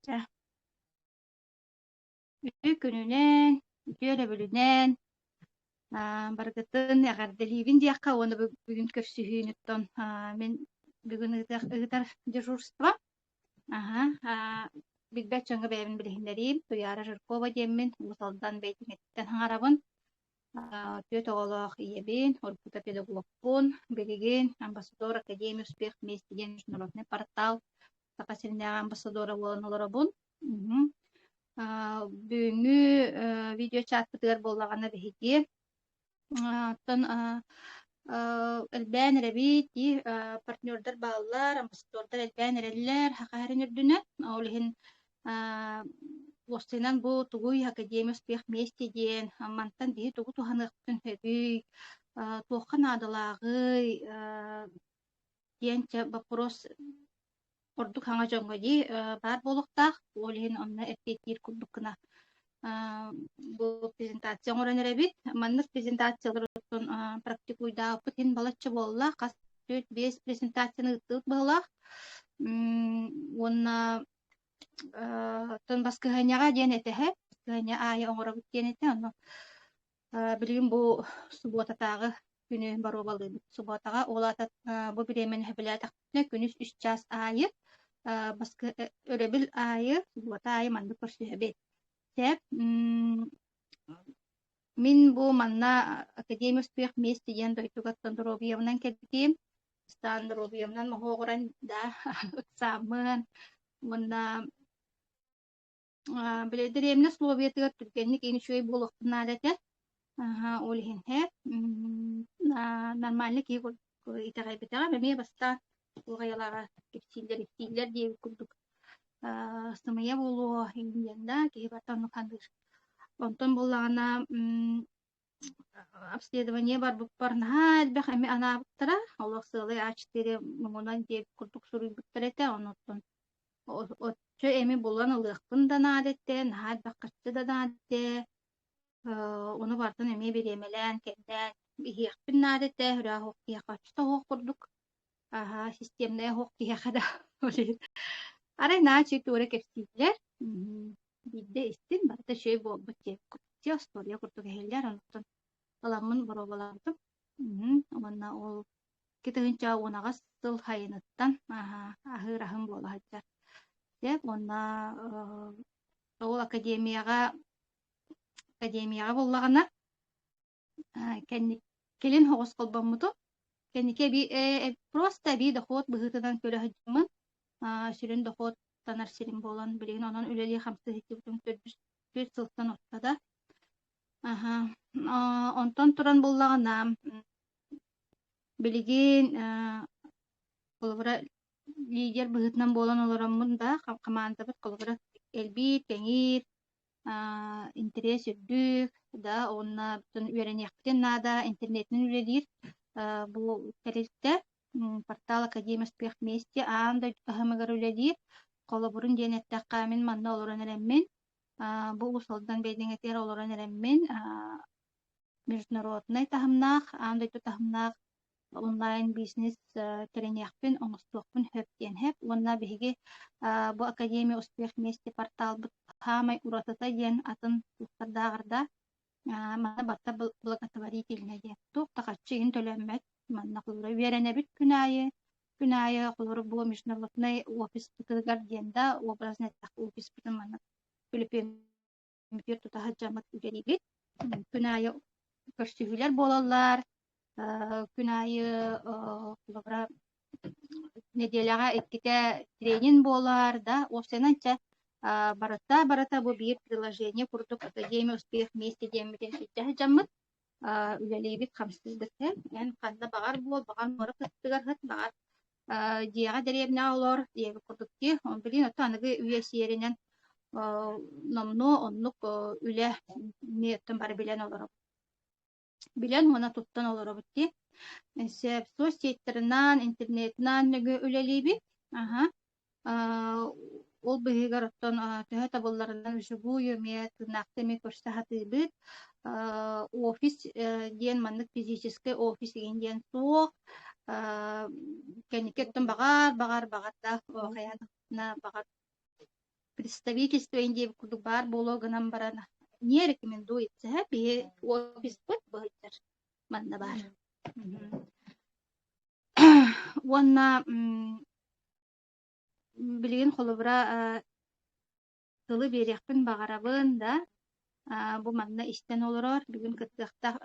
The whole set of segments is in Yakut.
Чэ, үтүө күнүнэн, үтүө өрөбүлүнэн барыгытын эҕэрдэлиибин диэххэ уонна бүгүн көрсүһүүнүттэн мин бүгүн ыытыах ыытар дежурство. Аһа, билбэт дьоҥҥо бэйэбин билиһиннэриим. Туйаара Жиркова диэммин, Уус Алдан Бэйдиҥэттэн саҥарабын. Түөрт оҕолоох ийэбин, уруккута педагогпун, билигин амбассадор Академия успех вместе диэн международный портал Саха сиринээҕи амбассадора буолан олоробун. Мгм. Бүгүҥҥү видеочатпытыгар буоллаҕына биһиги оттон элбээн эрэбит дии партнердар бааллар, амбассадордар элбээн эрэллэр Саха сирин үрдүнэн. Ол иһин уопсайынан бу тугуй Академия успех вместе диэн мантан биһи тугу туһаныахпытын сөбүй, туохха наадалааҕый диэн чэ боппуруос ордук хаҥа дьоҥҥо дии баар буолуохтаах. Ол иһин онно эппиэттиир курдук гына бу презентация оҥорон эрэбит. Маннык презентациялар оттон практикуйдаабыт иһин балачча буолла. Хас 4-5 презентацияны ыыттыбыт быһыылаах. Уонна оттон баскыһыанньаҕа диэн этэһэ, баскыһыанньа аайы оҥоробут диэн этэ. Онно билигин бу субуотатааҕы күнү боруобалыыбыт. Субуотаҕа ол аата бу бириэмэни сөбүлээтэхпитинэ күнүс үс чаас аайы өрөбүл аайы, субуота аайы маннык көрсүһэбит. Сөп. Мин бу манна Академия успех вместе диэн дойдугаттан доруобуйабынан кэлбитим. Бастаан доруобуйабынан моһуогуран да ыксааммын уонна били дэриэбинэ условиятыгар түргэнник иин үчүгэй буолуохпун наада этэ. Аһа, ол иһин һэ нормальный киһи курдук итэҕэйбэтэҕим. Эмиэ бастаан туох айылааҕа кэпсииллэр, истииллэр диэбит курдук сымыйа буолуо диэн да киһи барыта оннук саныыр. Онтон буоллаҕына обследование барбыппар наһаа элбэх эми анаабыттара. Олох сыалай А4 муҥунан диэбит курдук суруйбуттар этэ. Онуттан оччо эми булан ылыахпын да наада этэ, наһаа элбэх харчы да наада этэ. Ону барытын эмиэ бириэмэлээн, кэмнээн иһиэхпин наада этэ. Ыраах оһох киһиэхэ оччото оһох курдук. Аһа, системнэй оһох киһиэхэ да ол иһин. Арай наһаа үчүгэй туора кэпсииллэр. Биирдэ истин, барыта үчүгэй буолбут диэбит курдук. Дьэ, остуоруйа курдук иһиллэр. Онтон ыламмын боруобалаабытым. Уонна ол 2018 сыл сайыныттан аһыыр аһым буола сылдьар. Дьэ, уонна ол академияҕа буоллаҕына кэнник кэлин соҕус холбоммутум. Кэнники эбии просто эбии дохуот быһыытынан көрө сылдьаммын сүрүн дохуот танар сирим буолан билигин онон үлэлии-хамсыы сылдьыбытым төрдүс түөрт сылтан орто да. Аһа, онтон туран буллаҕына билигин холобура лидер быһыытынан буолан олороммун да хамаандабыт холобура элбиир, кэҥиир, интэриэс үрдүк да уонна бүтүн үөрэниэхпитин наада интернетинэн үлэлиир бу тэрилтэ портал Академия успех вместе аан дойду таһымыгар үлэлиир. Холобурун диэн эттэххэ, мин манна олорон эрэммин, бу Уус Алдан Бэйдиҥэтигэр олорон эрэммин, международнай таһымнаах, аан дойду таһымнаах онлайн-бизнес тэриниэхпин, оҥостуохпун сөп диэн сөп. Уонна биһиги бу Академия успех вместе порталбыт саамай уратыта диэн атын курстардааҕар да манна барыта благотворительнай диэн. Туох да харчы иһин төлөммөт. Манна холобура үөрэнэбит күн аайы. Күн аайы холобура бу международнай офиспытыгар диэн да образно эттэххэ офиспытын манна төлөпүөммүтүгэр тута сылдьаммыт үлэлиибит. Күн аайы көрсүһүүлэр буолаллар. Күн аайы холобура нэдиэлэҕэ иккитэ тренинг буолар да уопсайынан чэ барыта барыта бу биир приложение курдук Академия успех вместе диэммитин илдьэ сылдьаммыт үлэлиибит хамсыыбыт эн ханна баҕар буол баҕар муора кыттыгар сыт баҕар дьиэҕэ дэриэбинэҕэ олор диэбит курдук дии билигин оттон аныгы үйэ сиэринэн номнуо оннук үлэ эмиэ оттон бары билэн олоробут билэн уонна туттан олоробут дии. Сөп соцсетьтарынан, интернетынан нөҥүө үлэлиибит. Аһа. Ол быыһыгар оттон төһө табылларынан вживую эмиэ тыыннаахтыы эмиэ көрсө сатыыбыт. Офис диэн маннык физическэй офис игин диэн суох. Кэнники оттон баҕар, баҕар, баҕар да хайаан баҕар. представительство диэбит курдук баар буолуо гынан баран не рекомендуется биһи офиспыт быһыйтар манна баар. Уонна билигин холобура тылы биэриэхпин баҕарабын да, бу манна истэн олорор, бүгүн кыттыахтаах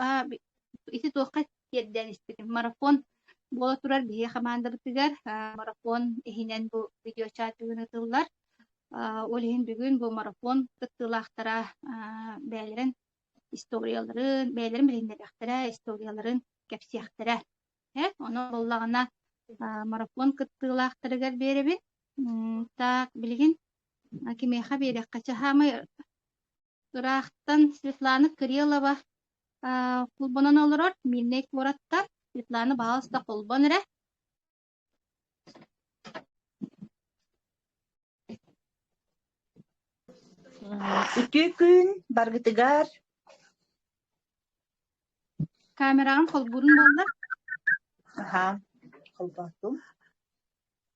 ити туохха тиэрдэн испитим. Марафон буола турар биһиги хамаандабытыгар марафон иһинэн бу видеочат бүгүн ыытыллар. Ол иһин бүгүн бу марафон кыттыылаахтара бэйэлэрин историяларын, бэйэлэрин билиһиннэриэхтэрэ, историяларын кэпсиэхтэрэ. Э, онон буоллаҕына марафон кыттыылаахтарыгар биэрэбин. Так, билигин кимиэхэ биэриэххэ чаһаамай ыраахтан Светлана Кириллова холбонон олорор Мирнэй куораттан Светлана баҕаласта холбон эрэ. Үтүө күн баргытыгар. Камераҕын холбуурун буоллар? Аха, холбоотум.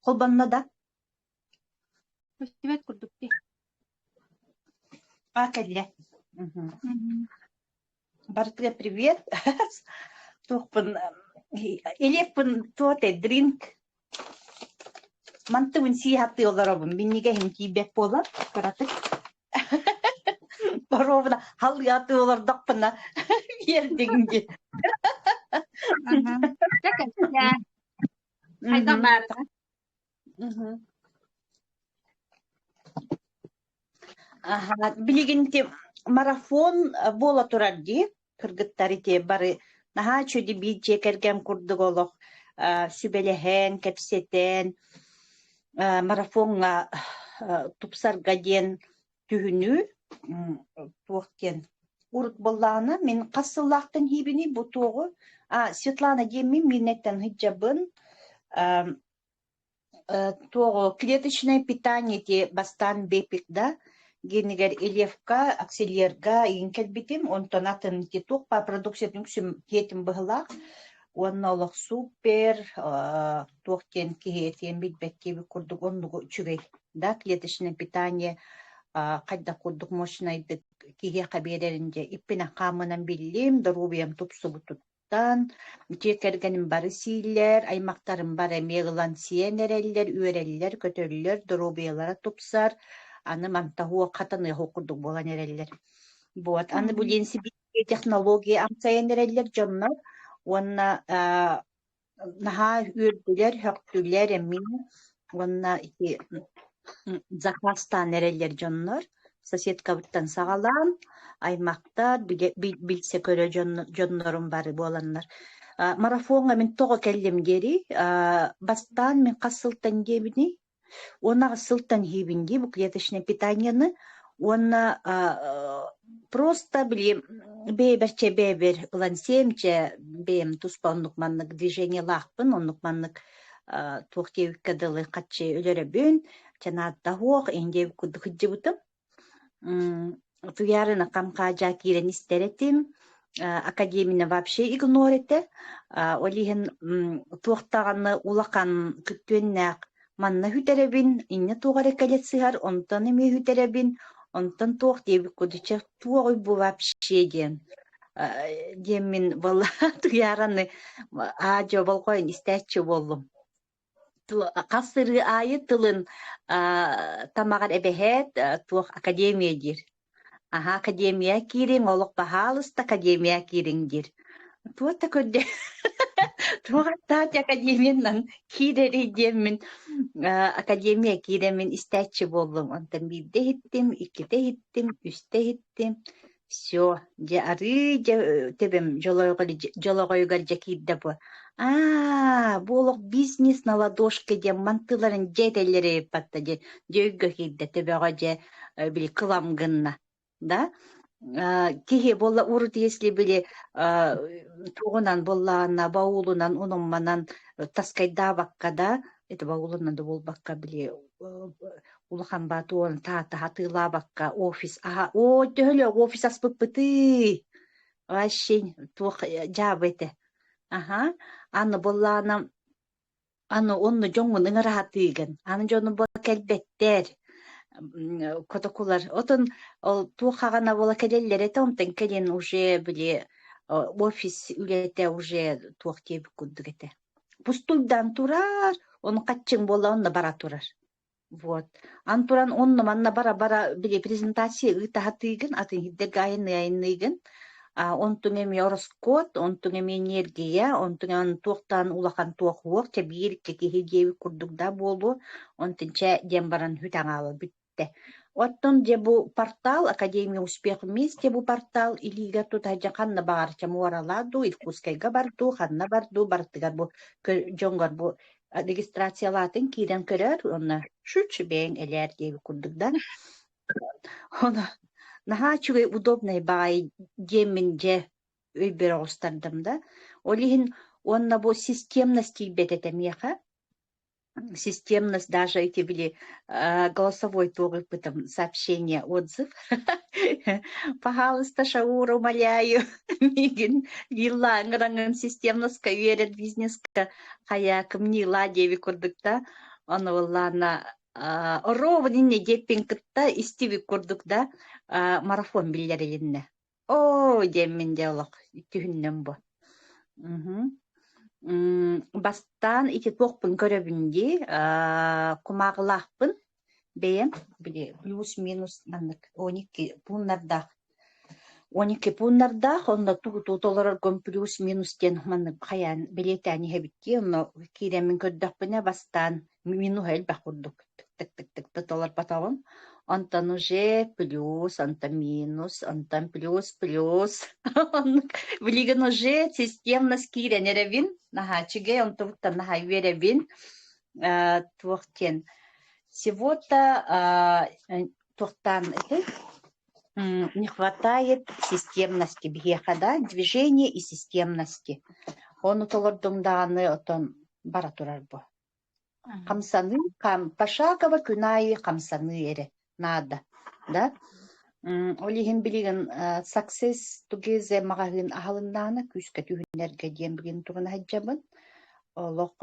Холбонно да? Көстүбэт курдук дии. А, кэллэ. Барытыгар привет. Туохпун Илиэппин туот дринк Мантыбын сии сатыы олоробун минньигэһим тиийбэт буолан кыратык боруобуна халыатыы олордохпуна биэрдиҥ дии. Хайдах баарына. Аха, билигин ити марафон буола турар дии, кыргыттар ити бары наһаа үчүгэй биир дьиэ кэргэн курдук олох сүбэлэһэн, кэпсэтэн марафоҥҥа тупсарга диэн түһүнүү туох диэн урут буоллаҕына мин хас сыллаахтан иһиибиний бу туоҕу а Светлана диэммин миинэттэн сылдьабын Туоҕу клеточное питание ити бастаан бэпик да генигэр Ильевка, Аксельерга иин кэлбитим, онтон атын ити туох баар продукциятын үксүн тиэтим быһылаах уонна олох супер туох диэн киһи этиэн билбэт диэбит курдук оннугу үчүгэй да клеточное питание хайдах курдук мощнайдык киһиэхэ биэрэрин дьэ иппинэн хааммынан биллим, доруобуйам тупсубутун Тан дьиэ кэргэним бары сииллэр, аймахтарым бары эмиэ ылан сиэн эрэллэр, үөрэллэр, көтөллөр, доруобуйалара тупсар, аны мантаһуох хатаныах курдук буолан эрэллэр. Вот, аны бу диэн сибиирскэй технология амсайан эрэллэр дьоннор уонна наһаа үөрдүлэр, һөхтүлэр эмиэ уонна ити заказтаан эрэллэр дьоннор соседкабыттан саҕалаан аймахтар билсэ көрө дьоннорум бары буоланнар марафоҥҥа мин тоҕо кэллим диэри бастаан мин хас сылтан диэбиний 18 сылтан иһиибин дии бу клеточное питаниены уонна просто били бэйэбэрчэ бэйэбэр ылан сиэмчэ бэйэм туспа оннук маннык движениелаахпын оннук маннык туох диэбиккэ дылы хаччы өлөрөбүн чанааттаһуох индиэбит курдук сылдьыбытым Туйаарына хам-хаадьаа киирэн истэр этим, академияны вообще игнор этэ. Ол иһин туох даҕаны улахан күттүөннээх манна сүтэрэбин, инньэ туох эрэ кэлэ сыһар, онтон эмиэ сүтэрэбин, онтон туох диэбит курдук чэ туоҕуй бу вообще диэн диэммин буолла Туйаараны аа-дьуо болҕойон истээччи буоллум. Хас сырыы аайы тылын тамаҕар эбэһээт туох академия диир. Аһа академия киириҥ, олох баһаалыста академия киириҥ диир. Туох да көрдө туох аттаах академиянан киирэрий диэммин академия киирэммин истээччи буоллум. Онтон биирдэ иһиттим, иккитэ иһиттим, үстэ иһиттим. Всё, дьэ арыый дьэ төбөм дьолоҕойугар дьэ киирдэ бу. Аа, бу олох бизнес на ладошке диэн мантыларын дьэ этэллэр эбиппатта дьэ дьэ өйгө киирдэ төбөҕө дьэ били кылам гынна да киһи буолла урут если били тугунан буоллаҕына баулунан унумманан таскайдаабакка да это баулунан да буолбакка били улахан баатуон таата атыылаабакка офис аһа оо төһөлөөх офис аспыппытый вообще туох дьаабы этэ аха аны буоллаҕына аны онно дьоҥҥун ыҥыраһатыыгын аны дьону бу кэлбэттэр. Котокулар отон ол туох хаҕана буола кэлэллэр этэ, онтон кэлин уже били офис үлэтэ уже туох диэбит курдук этэ. Пустуйдаан турар, ону хаччыҥ буола онно бара турар. Вот. Ан туран онно-манна бара-бара били презентация ыытаһатыыгын, атын иһирдэргэ айанныйгын. А онтуҥ эмиэ ороскуот, онтуҥ эмиэ энергия, онтуҥ эн туохтаан улахан туох уох, чэ биир икки киһи диэбит курдук да буолуо, онтун чэ диэн баран бүтэн хаалар бүттэ. Оттон дьэ бу портал Академия успех вместе бу портал илиигэр тута дьэ ханна баҕар чэ муоралаа дуу, Иркутскайга бар дуу, ханна бар дуу, барытыгар бу дьоҥҥор бу регистрациялаатын киирэн көрөөр уонна шүч бэйэҥ элээр диэбит курдук да. Ону наһаа үчүгэй удобнай баҕайы диэммин дьэ өйбөр оҕустардым да. Ол иһин уонна бу системность тиийбэт этэ миэхэ. Системность даже эти были голосовой туох ыыппытым сообщение отзыв. Пожалуйста, Шаур, умоляю, миигин вилла ыҥыраҥын системноска үөрэт бизнеска хайа кымньыылаа диэбит курдук да. Ону буоллаана оруобун инньэ диэппин кытта истибит курдук да марафон биллэрилиннэ. Оо диэммин дьэ олох түһүннүм бу. Мгм. Бастаан ити туохпун көрөбүн дии, кумааҕылаахпын бэйэм били плюс-минус маннык 12 пууннардаах 12 пууннардаах, онно тугу толороргун плюс-минус диэн маннык хайаан бэлиэтээн иһэбит дии, онно киирэммин көрдөхпүнэ бастаан минуһа элбэх курдук тык-тык-тык толорботоҕум. Онтон уже плюс, онтон минус, онтон плюс, плюс. Оннук билигин уже системность киирэн эрэбин. Наһаа үчүгэй, онтубуттан наһаа үөрэбин. Туох диэн всего-то туохтаан этэй не хватает системности биһиэхэ да движение и системности. Ону толордуҥ даҕаны отон бара турар бу. Хамсаныы, пошагово күн аайы хамсаныы эрэ наада, да? Ол иһин билигин Success Together маҕаһыын аһылыннаҕына күүскэ түһүнэргэ диэн билигин туруна сылдьабын. Олох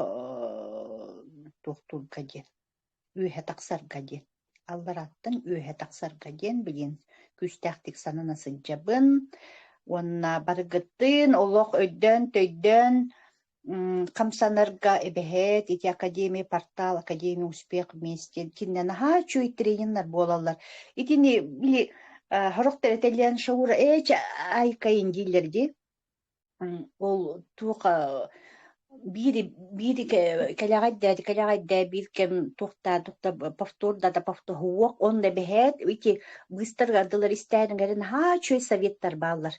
туохтуурга диэн, үөһэ тахсарга диэн, алларааттан үөһэ тахсарга диэн билигин күүстээхтик санана сылдьабын. Уонна барыгытын олох өйдөөн-төйдөөн хамсанарга эбэһээт ити Академия портал, Академия успех вместе итиннэ наһаа үчүгэй трениннэр буолаллар. Итини били сорохтор этэллээн шаура ээ чэ айкайын дииллэр дии. Ол туох биири биири кэлэҕэйдээти кэлэҕэйдээ биир кэм туохтаа тухта повтор да да повторуох онно эбэһээт ити быыстарыгар дылар истээниҥ эрэ наһаа үчүгэй советтар бааллар.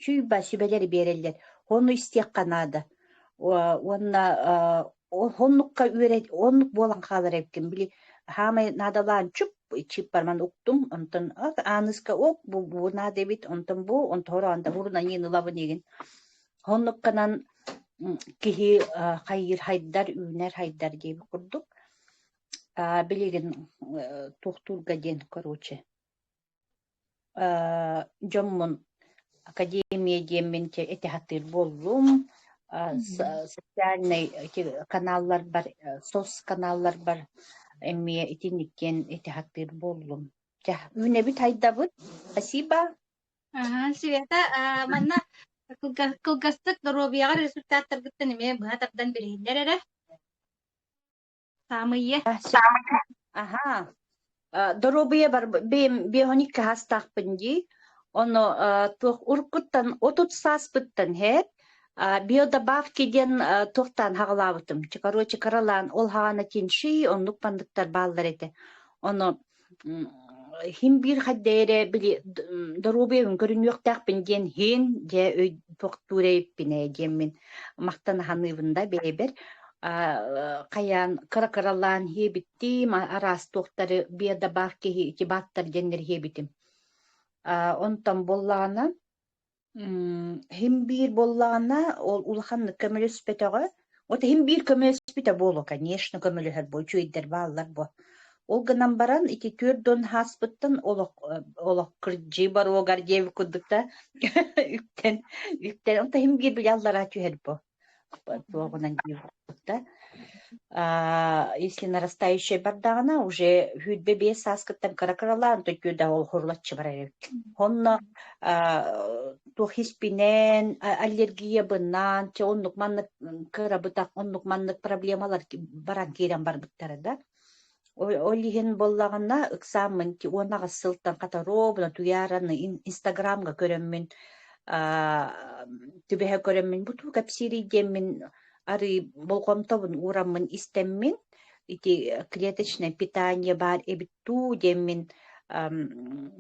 Сүүйбэ сүбэлэри биэрэллэр. Ону истиэххэ наада. Уонна оннукка үөрэ оннук буолан хаалар эбиккин. Били хаамай наадалаан чуп чыыппарман уктум, онтон ааныска ок бу бу наада эбит, онтон бу, онтон хороонто бурун аньыын ылабын игин. Оннукканан киһи хайыыр хайдар, үүнэр хайдар диэбит курдук. Билигин туохтуурга диэн короче Дьоммун академия диэммин этэ сатыыр буоллум. Социальнай каналларбар, соцканалларбар эмиэ итинник диэн этэ сатыыр буоллум. Чэ, үүнэбит хайдабыт. Спасибо. Аһа, Света, манна кылгастык доруобуйаҕар результаттаргыттан эмиэ быһа тардан билиһиннэр эрэ. Саамыйа. Аһаа. Доруобуйа бар бэйэм биэһоникка хаастаахпын дии. Ону туох уруккуттан 30 сааспыттан һээт биодобавки диэн туохтаан хаҕалаабытым. Короче, кыралаан ол хаҕана тинши оннук пандыктар бааллар этэ. Ону Иһин биир хайда эрэ били доруобуйабын көрүнүөхтээхпин диэн иһин дьэ өй туохтуур эбиппин ээ диэммин махтана саныыбын да бэйэбэр хайаан кыра-кыралаан иһиэбиттиим араас туохтары биодобавки киһи ити бааттар диэннэр иһиэбитим. Онтон буоллаҕына Иһин биир буоллаҕына, ол улаханнык көмөлөспөтөҕө. Вот иһин биир көмөлөспүтэ буолуо, конечно, көмөлөһөр буо, үчүгэйдэр бааллар буо. Ол гынан баран ити 40 ааспыттан олох олох кырдьыы боруогар диэбит курдук да үктэн үктэн онто иһин биир били аллараа түһэр буо. Туоҕунан диир курдук да. Если нарастающая бардаҕына, уже 25 сааскыттан кыра-кыралаан төттүөдэ ол хорулаччы барар эбит. Онно туох испинэн, аллергиябынан, чэ оннук маннык кырабытах оннук маннык проблемалар баран киирэн барбыттара да. Ол иһин буоллаҕына ыксааммын 18 сылтан хатаруобуна туйаараны инстаграмга көрөммүн түбэһэ көрөммүн бу тугу кэпсиирий диэммин арыы болҕомтобун уураммын истэммин ити клеточное питание баар эбит дуу диэммин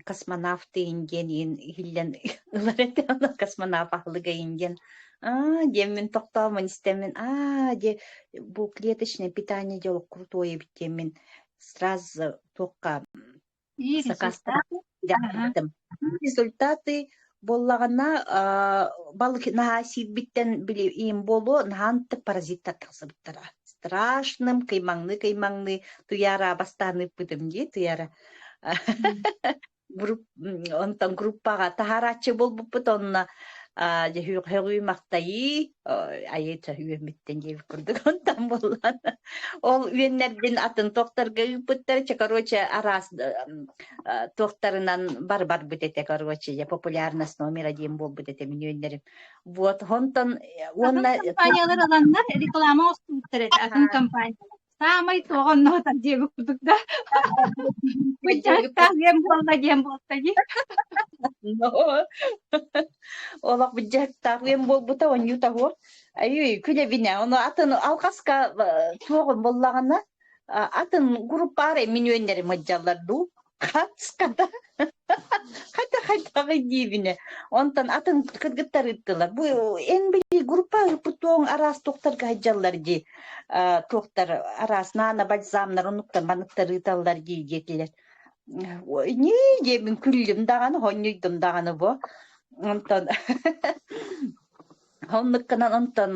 космонавт диэн иһиллэн ылар этэ космонавт аһылыга диэн аа диэммин тохтоомун истэммин аа диэ бу клеточное питание дьэ олох крутой эбит диэммин сразу туохха И сакаастаан результаты? Аха. Результаты буоллаҕына балык наһаа сиирбиттэн били им буолуо наһаантык паразиттар тахсыбыттара. Страшным кыймаҥныы-кыймаҥныы туйаара бастаан ыыппытым дии туйаара. Онтон группаҕа таһаарааччы буолбуппут онно дьэ һөҕүү-махтайыы айыы үөммүттэн диэбит курдук онтон буоллан ол үөннэрбин атын туохтарга ыыппыттар чэ короче араас туохтарынан бар барбыт этэ короче я популярность номер один буолбут этэ мин үөннэрим вот онтон Атын уонна компаниялар ыланнар реклама оҥостубуттар этэ атын компаниялар. Саамай туоҕа онно диэбит курдук да. Быдьаахтаах диэн буолла диэн буолта дии. Олох быдьаахтаах диэн буолбута онньуу таһуо. Айыы күлэбинэ ону атын алҕаска туоҕун буоллаҕына атын группаар мин үөннэрим ыдьаллар дуу Хацката хата хайдаҕый диибинэ. Онтон атын кыргыттар ыыттылар. Бу эн били группа ыыппыт туоҥ араас туохтарга сылдьаллар дии. Туохтар араас наана бальзамнар оннуктар маныктар ыыталлар дии диэтилэр. Нии диэбин күллүм даҕаны, хонньуйдум даҕаны бу. Онтон Оннукканан онтон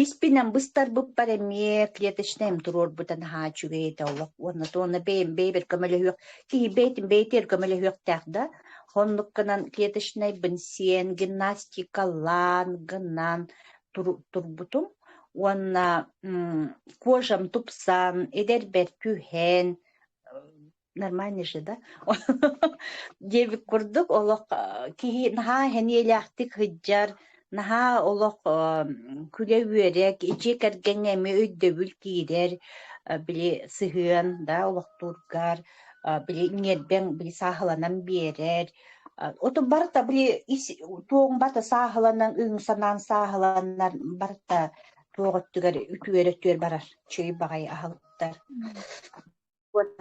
испинэн быстарбыппар эмиэ клеточнайым туруорбута наһаа үчүгэй этэ олох уонна туонна бэйэм бэйэбэр көмөлөһүөх киһи бэйэтин бэйэтигэр көмөлөһүөхтээх да оннукканан клеточнайбын сиэн гимнастикалаан гынан турбутум уонна кожам тупсан эдэрбэр түһэн Нормально же, да? Диэбит курдук олох киһи наһаа сэниэлээхтик сылдьар, наһаа олох күлэ-үөрэ, дьиэ кэргэҥҥэ эмиэ өйдөбүл киирэр, били сыһыан да олохтуургар, били ньиэрбэҥ били сааһыланан биэрэр. Оту барыта били ис туоҕуҥ барыта сааһыланан, өйүҥ-санааҥ сааһыланар барыта туох өттүгэр үтүөрэ өттүгэр барар. Үчүгэй баҕайы аһылыктар.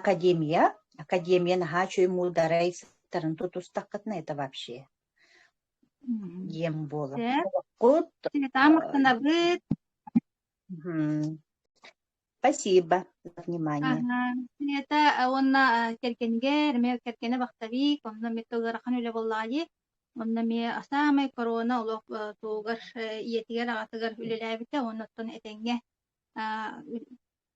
Академия. Академия наһаа үчүгэй муударай сыттарын тутустаххытына это вообще диэн буолар. Сөп. Олоххут Светаҕа махтанабыт. Спасибо за внимание. Аһа. Света уонна кэргэнигэр эмиэ кэргэнэ вахтовик, онно эмиэ ыарахан үлэ буоллаҕа дии. Онно эмиэ саамай корона олох туһугар ийэтигэр аҕатыгар үлэлээбитэ уонна оттон этэҥҥэ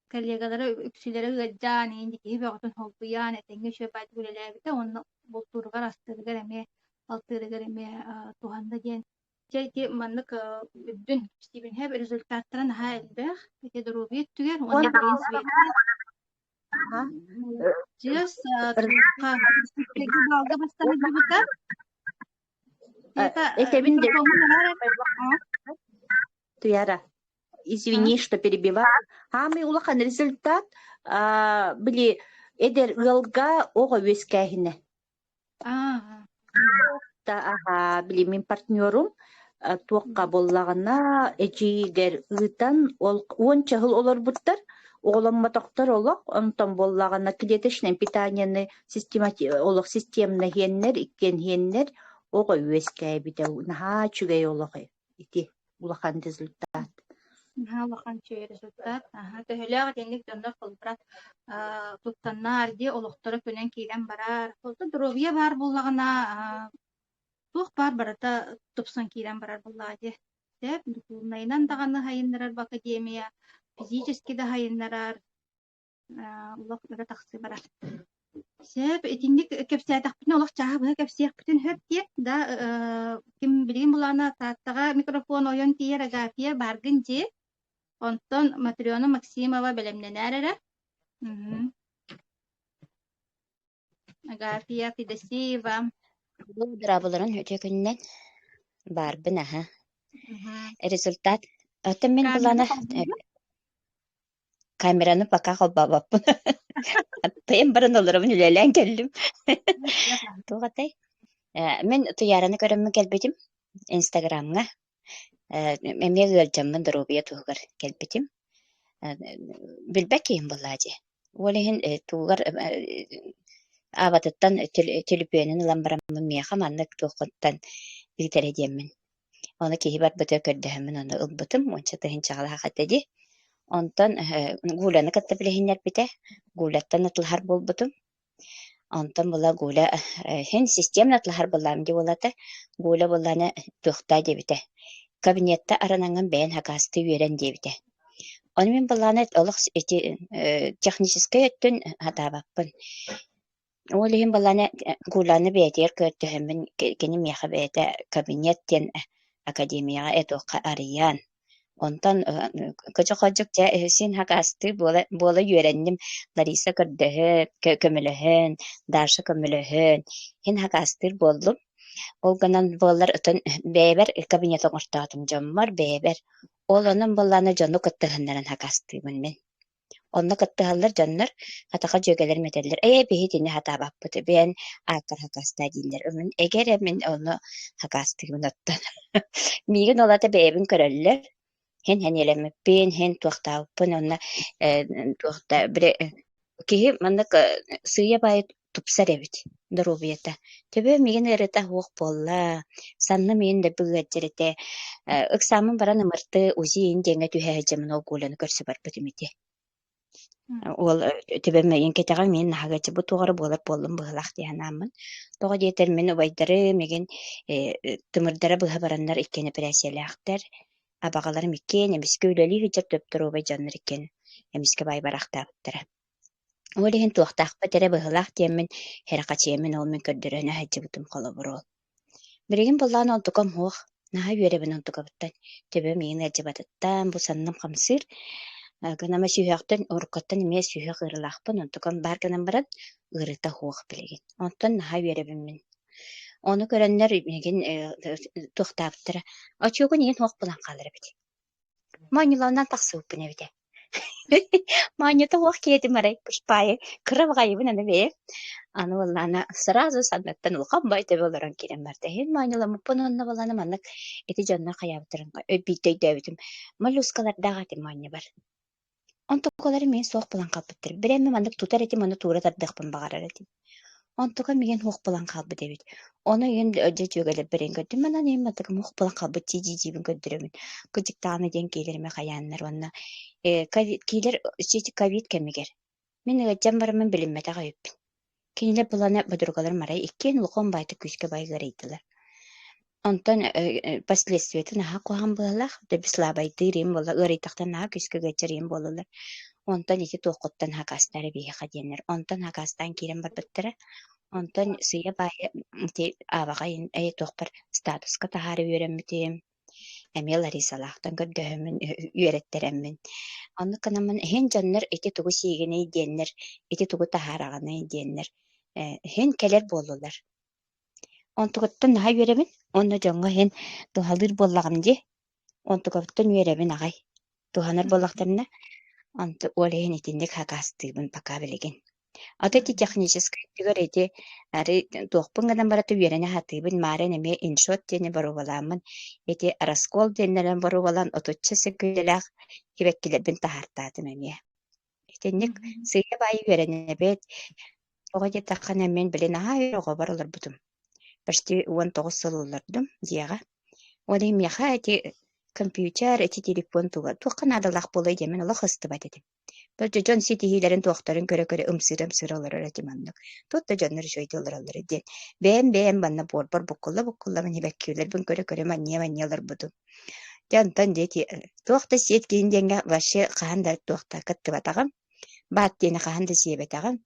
Коллегалара үксүлэрэ ыалдьаан, иһин киһи бөҕөтүн холбуйан, этэҥҥэ үчүгэй баайдык үлэлээбитэ уонна бултууругар, астыырыгар эмиэ, алтыырыгар эмиэ туһанна диэн. Дьэ ити маннык үрдүн Стивенхэб результаттара наһаа элбэх. Ити доруобуйа өттүгэр уонна билигин Света Дьиэс туохха баалга бастан сылдьыбыта. Света Этэбин микрофоҥҥун араар Туяра, извини, что перебиваю. Хаамый улахан результат били эдэр ыалга оҕо үөскээһинэ. Аха, били мин партнерум туохха буоллаҕына эдьиийигэр ыытан ол уонча сыл олорбуттар, оҕоломмотохтор олох, онтон буоллаҕына клеточное питаниены олох системно иһиэннэр, иккиэн иһиэннэр оҕо үөскээбитэ наһаа үчүгэй олох ити улахан результат. Наһаа улахан үчүгэй результат. Аһа, төһөлөөх итинник дьоннор холобура туттаннар дии олохторо көнөн киирэн барар. Холобура доруобуйа баар буоллаҕына туох баар барыта тупсан киирэн барар буоллаҕа дии. Сөп, духовнайынан даҕаны сайыннарар бу академия, физически да сайыннарар, олох өрө тахсыы барар. Сөп, итинник кэпсээтэхпитинэ олох чааһы быһа кэпсиэхпитин сөп диэн да ким билигин булаана Тааттаҕа микрофон ойон тиийэр Агафья бааргын дии. Онтон Матрена Максимова бэлэмнэнээр эрэ. Агафья Федосеева. Дорооболорун үтүө күнүнэн баарбын аһа. Результат. Оттон мин Камераны былаана холбуугун? камераны пока холбообоппун. Аттайан баран олоробун үлэлээн кэллим. Туох атай? Мин Туйаараны көрөммүн кэлбитим Инстаграмҥа. Эмиэ ыалдьаммын доруобуйа туһугар кэлбитим. Билбэт киһим буоллаа дии. Ол иһин тугугар аабатыттан түлүпүөнүн ылан бараммын миэхэ маннык туоххуттан ыыт эрэ диэммин. Ону киһи барбыта көрдөһөммүн ону ылбытым, уонча тыһыынчаҕалаах этэ дии. Онтон Гуляны кытта билиһиннэрбитэ. Гуляттан атылаһар буолбутум. Онтон була Гуля иһин системно атлаһар буоллаҕым дии буоллата. Гуля буоллаҕына туохтаа диэбитэ, кабинетта аранаҥҥын бэйэн хакаастыы үөрэн диэбитэ. Ону мин буоллаҕына олох ити техническэй өттүн сатаабаппын. Ол иһин буоллаҕына Гуляны бэйэтигэр көрдөһөммүн кини миэхэ бэйэтэ кабинет диэн академияҕа этуохха арыйан Онтон кыча-ходьук дьэ син хакаастыы буола буола үөрэнним. Лариса көрдөһөн, көмөлөһөн, Даша көмөлөһөн, син хакаастыыр буоллум. Ол гынан буоллар отон бэйэбэр кабинет оҥортоотум дьоммор бэйэбэр. Ол онон буоллаҕына дьону кыттыһыннаран хакаастыыбын мин. Онно кыттыһаллар дьоннор, хатаха дьүөгэлэрим этэллэр: «Ээ, биһи итини сатаабаппыт, бэйэн ааккар хакаастаа» дииллэр. Мин эгэ эрэ мин ону хакаастыыбын оттон. Миигин ол аата бэйэбин көрөллөр, һин сэниэлэммиппин, һин туохтаабыппын уонна э, туохта били киһи маннык сыыйа-баайы тупсар эбит доруобуйата. Төбө миигин ыарыыта суох буолла, санным иһин да ыалдьар этэ. Ыксааммын баран ымырты УЗИ иһин диэҥҥэ түһэ сылдьаммын ол Коляны көрсө барбытым ити. Уол төбөм миигин кэтэҕэ миин наһаа бу туох эрэ буолар буоллум быһыылаах дии санааммын. Тоҕо диэтэр мин убайдарым миигин тымырдара быһа бараннар иккиэн эпэрээссийэлээхтэр. Абаҕаларым иккиэн эмискэ үлэлии сылдьар төптөрү дьоннор иккиэн эмискэ баай бараахтаабыттара. Ол иһин туохтаахпыт эрэ быһыылаах диэммин сэрэхэчийэммин ол мин көрдөрөн сылдьыбытым холобур ол. Билигин буоллаҕына онтукам суох, наһаа үөрэбин онтукабыттан, төбөм иһин ыалдьыбатыттан, бу санным хамсыыр, гынама сүһүөхтэн уруккуттан эмиэ сүһүөх ыарыылаахпын, онтукам баар гынан баран ыарыыта суох билигин. Онтон наһаа үөрэбин мин. Ону көрөннөр миигин туохтаабыттара, очуогун иһин суох буолан хаалар эбит. Моонньуларынан тахсыбыппын эбитэ. Моонньута суох киһитим арай пушпаайы кыра баҕайыбын аны бэйэм. Аны буоллаҕына сразу санныттан улахан баай төбө олорон киирэн барда. Иһин моонньуламмыппын уонна буоллаҕына маннык ити дьоннор хайаабыттарын биирдэ өйдөөбүтүм. Моллюскалардаах этим моонньубар. Онтукалары мин суох булан хаалбыттар. Бирээмэ маннык тутар этим уонна туура тардыахпын баҕарар этим. Онтука миигин суох булан хаалбыт эбит. Ону ийэм дьэ дьүөгэлэрбэр иһин көрдүм, манан ийэм мантыкым суох булан хаалбыт дии-дии көрдөрөбүн. Кырдьыктаҕына диэн киилэримэ хайааннар уонна ковид киилэр сити ковид кэмигэр мин ыалдьан бараммын билиммэтэх эбиппин. Кинилэр булана подругаларым арай иккиэн улахан баайдык күүскэ бай ыарыйдылар. Онтон последствиета наһаа куһаҕан быһыылаах, дэби слабайдыыр им буолла, ыарыйдахтан наһаа күүскэ ыалдьар им буолаллар. Онтон ити туоххуттан хакаастаары биһиэхэ диэннэр. Онтон хакаастаан киирэн барбыттара. Онтон сыыйа-баайа ити аабаҕа эйэ туохпар статуска таһаара үөрэммитим. Эмиэ Ларисалаахтан көрдөһөммүн үөрэттэрэммин. Оннук гынаммын иһин дьоннор ити тугу сиигиний диэннэр, ити тугу таһаараҕыный диэннэр иһин кэлэр буоллулар. Онтугуттан наһаа үөрэбин уонна дьоҥҥо иһин туһалыыр буоллаҕым дии. Онтукабыттан үөрэбин аҕай. Туһанар буоллахтарына, онто ол иһин итинник хакаастыыбын пока билигин. Ата ити техническэй өттүгэр ити арый туохпун гынан баран үөрэнэ сатыыбын. Маарын эмиэ иншот диэни боруобалааммын, ити раскол диэннэрин боруобалаан отучча сөкүүндэлээх сибэккилэрбин таһаартаатым эмиэ. Итинник сыыйа-баайы үөрэнэбит. Тоҕо диэтэххинэ, мин били наһаа өр оҕобор олорбутум. Почти 19 сыл олордум дьиэҕэ. Ол иһин миэхэ ити компьютер, ити телефон туга туохха наадалаах буолуой диэммин олох ыстыбат этим. Бэл дьон ситиһиилэрин туохтарын көрө-көрө ымсыыра-ымсыыра олорор этим оннук. Туох да дьоннор үчүгэйдик олороллор диэн. Бэйэм-бэйэм манна буорбар буккулла-буккуллабын сибэккилэрбин көрө-көрө манньыйа-манньыйа олорбутум. Дьэ онтон дьэ ити туох да сиэт киһин диэҥҥэ вообще хаһан да туох да кыттыбатаҕым. Баат диэни хаһан да сиэбэтэҕим.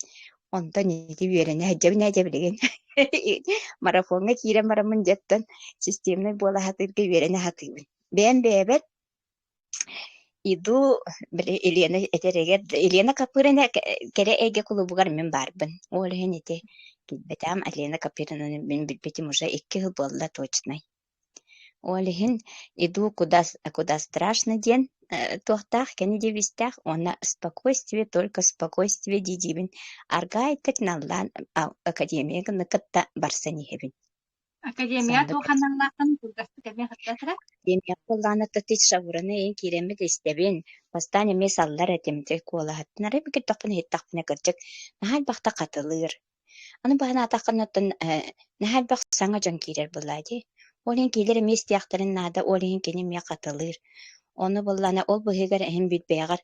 Онтон ити үөрэнэ сылдьабын ээ дьэ билигин. Марафоҥҥа киирэн бараммын дьэ оттон системнай буола сатыырга үөрэнэ сатыыбын. Бэйэм бэйэбэр. Иду били Елена этэригэр Елена Копырина кэрэ эйгэ кулуубугар мин баарбын. Ол иһин ити киирбэтэҕим Елена Копыринаны мин билбитим уже 2 сыл буолла точнай. Ол иһин иду куда куда страшно диэн туохтаах кини девизтээх уонна спокойствие только спокойствие дии-диибин аргаайтык наллаан академия кытта барсан иһэбин. Академия Соннук туох аналлааххын кылгастык эмиэ кэпсээтэрэ? Академия буоллаҕына шавураны эйин киирэммит истэбин. Бастаан эмиэ саллар этим, дьэ куолаһыттан арай көрдөхпүнэ иһиттэхпинэ кырдьык наһаа элбэхтэ хатылыыр. Аны баһанаатаххына оттон наһаа элбэх саҥа дьон киирэр буоллаа дии. Ол иһин киилэр эмиэ истиэхтэрин наада, ол иһин кини эмиэ хатылыыр. Ону буоллаҕына ол быыһыгар эһэм билбэйэҕэр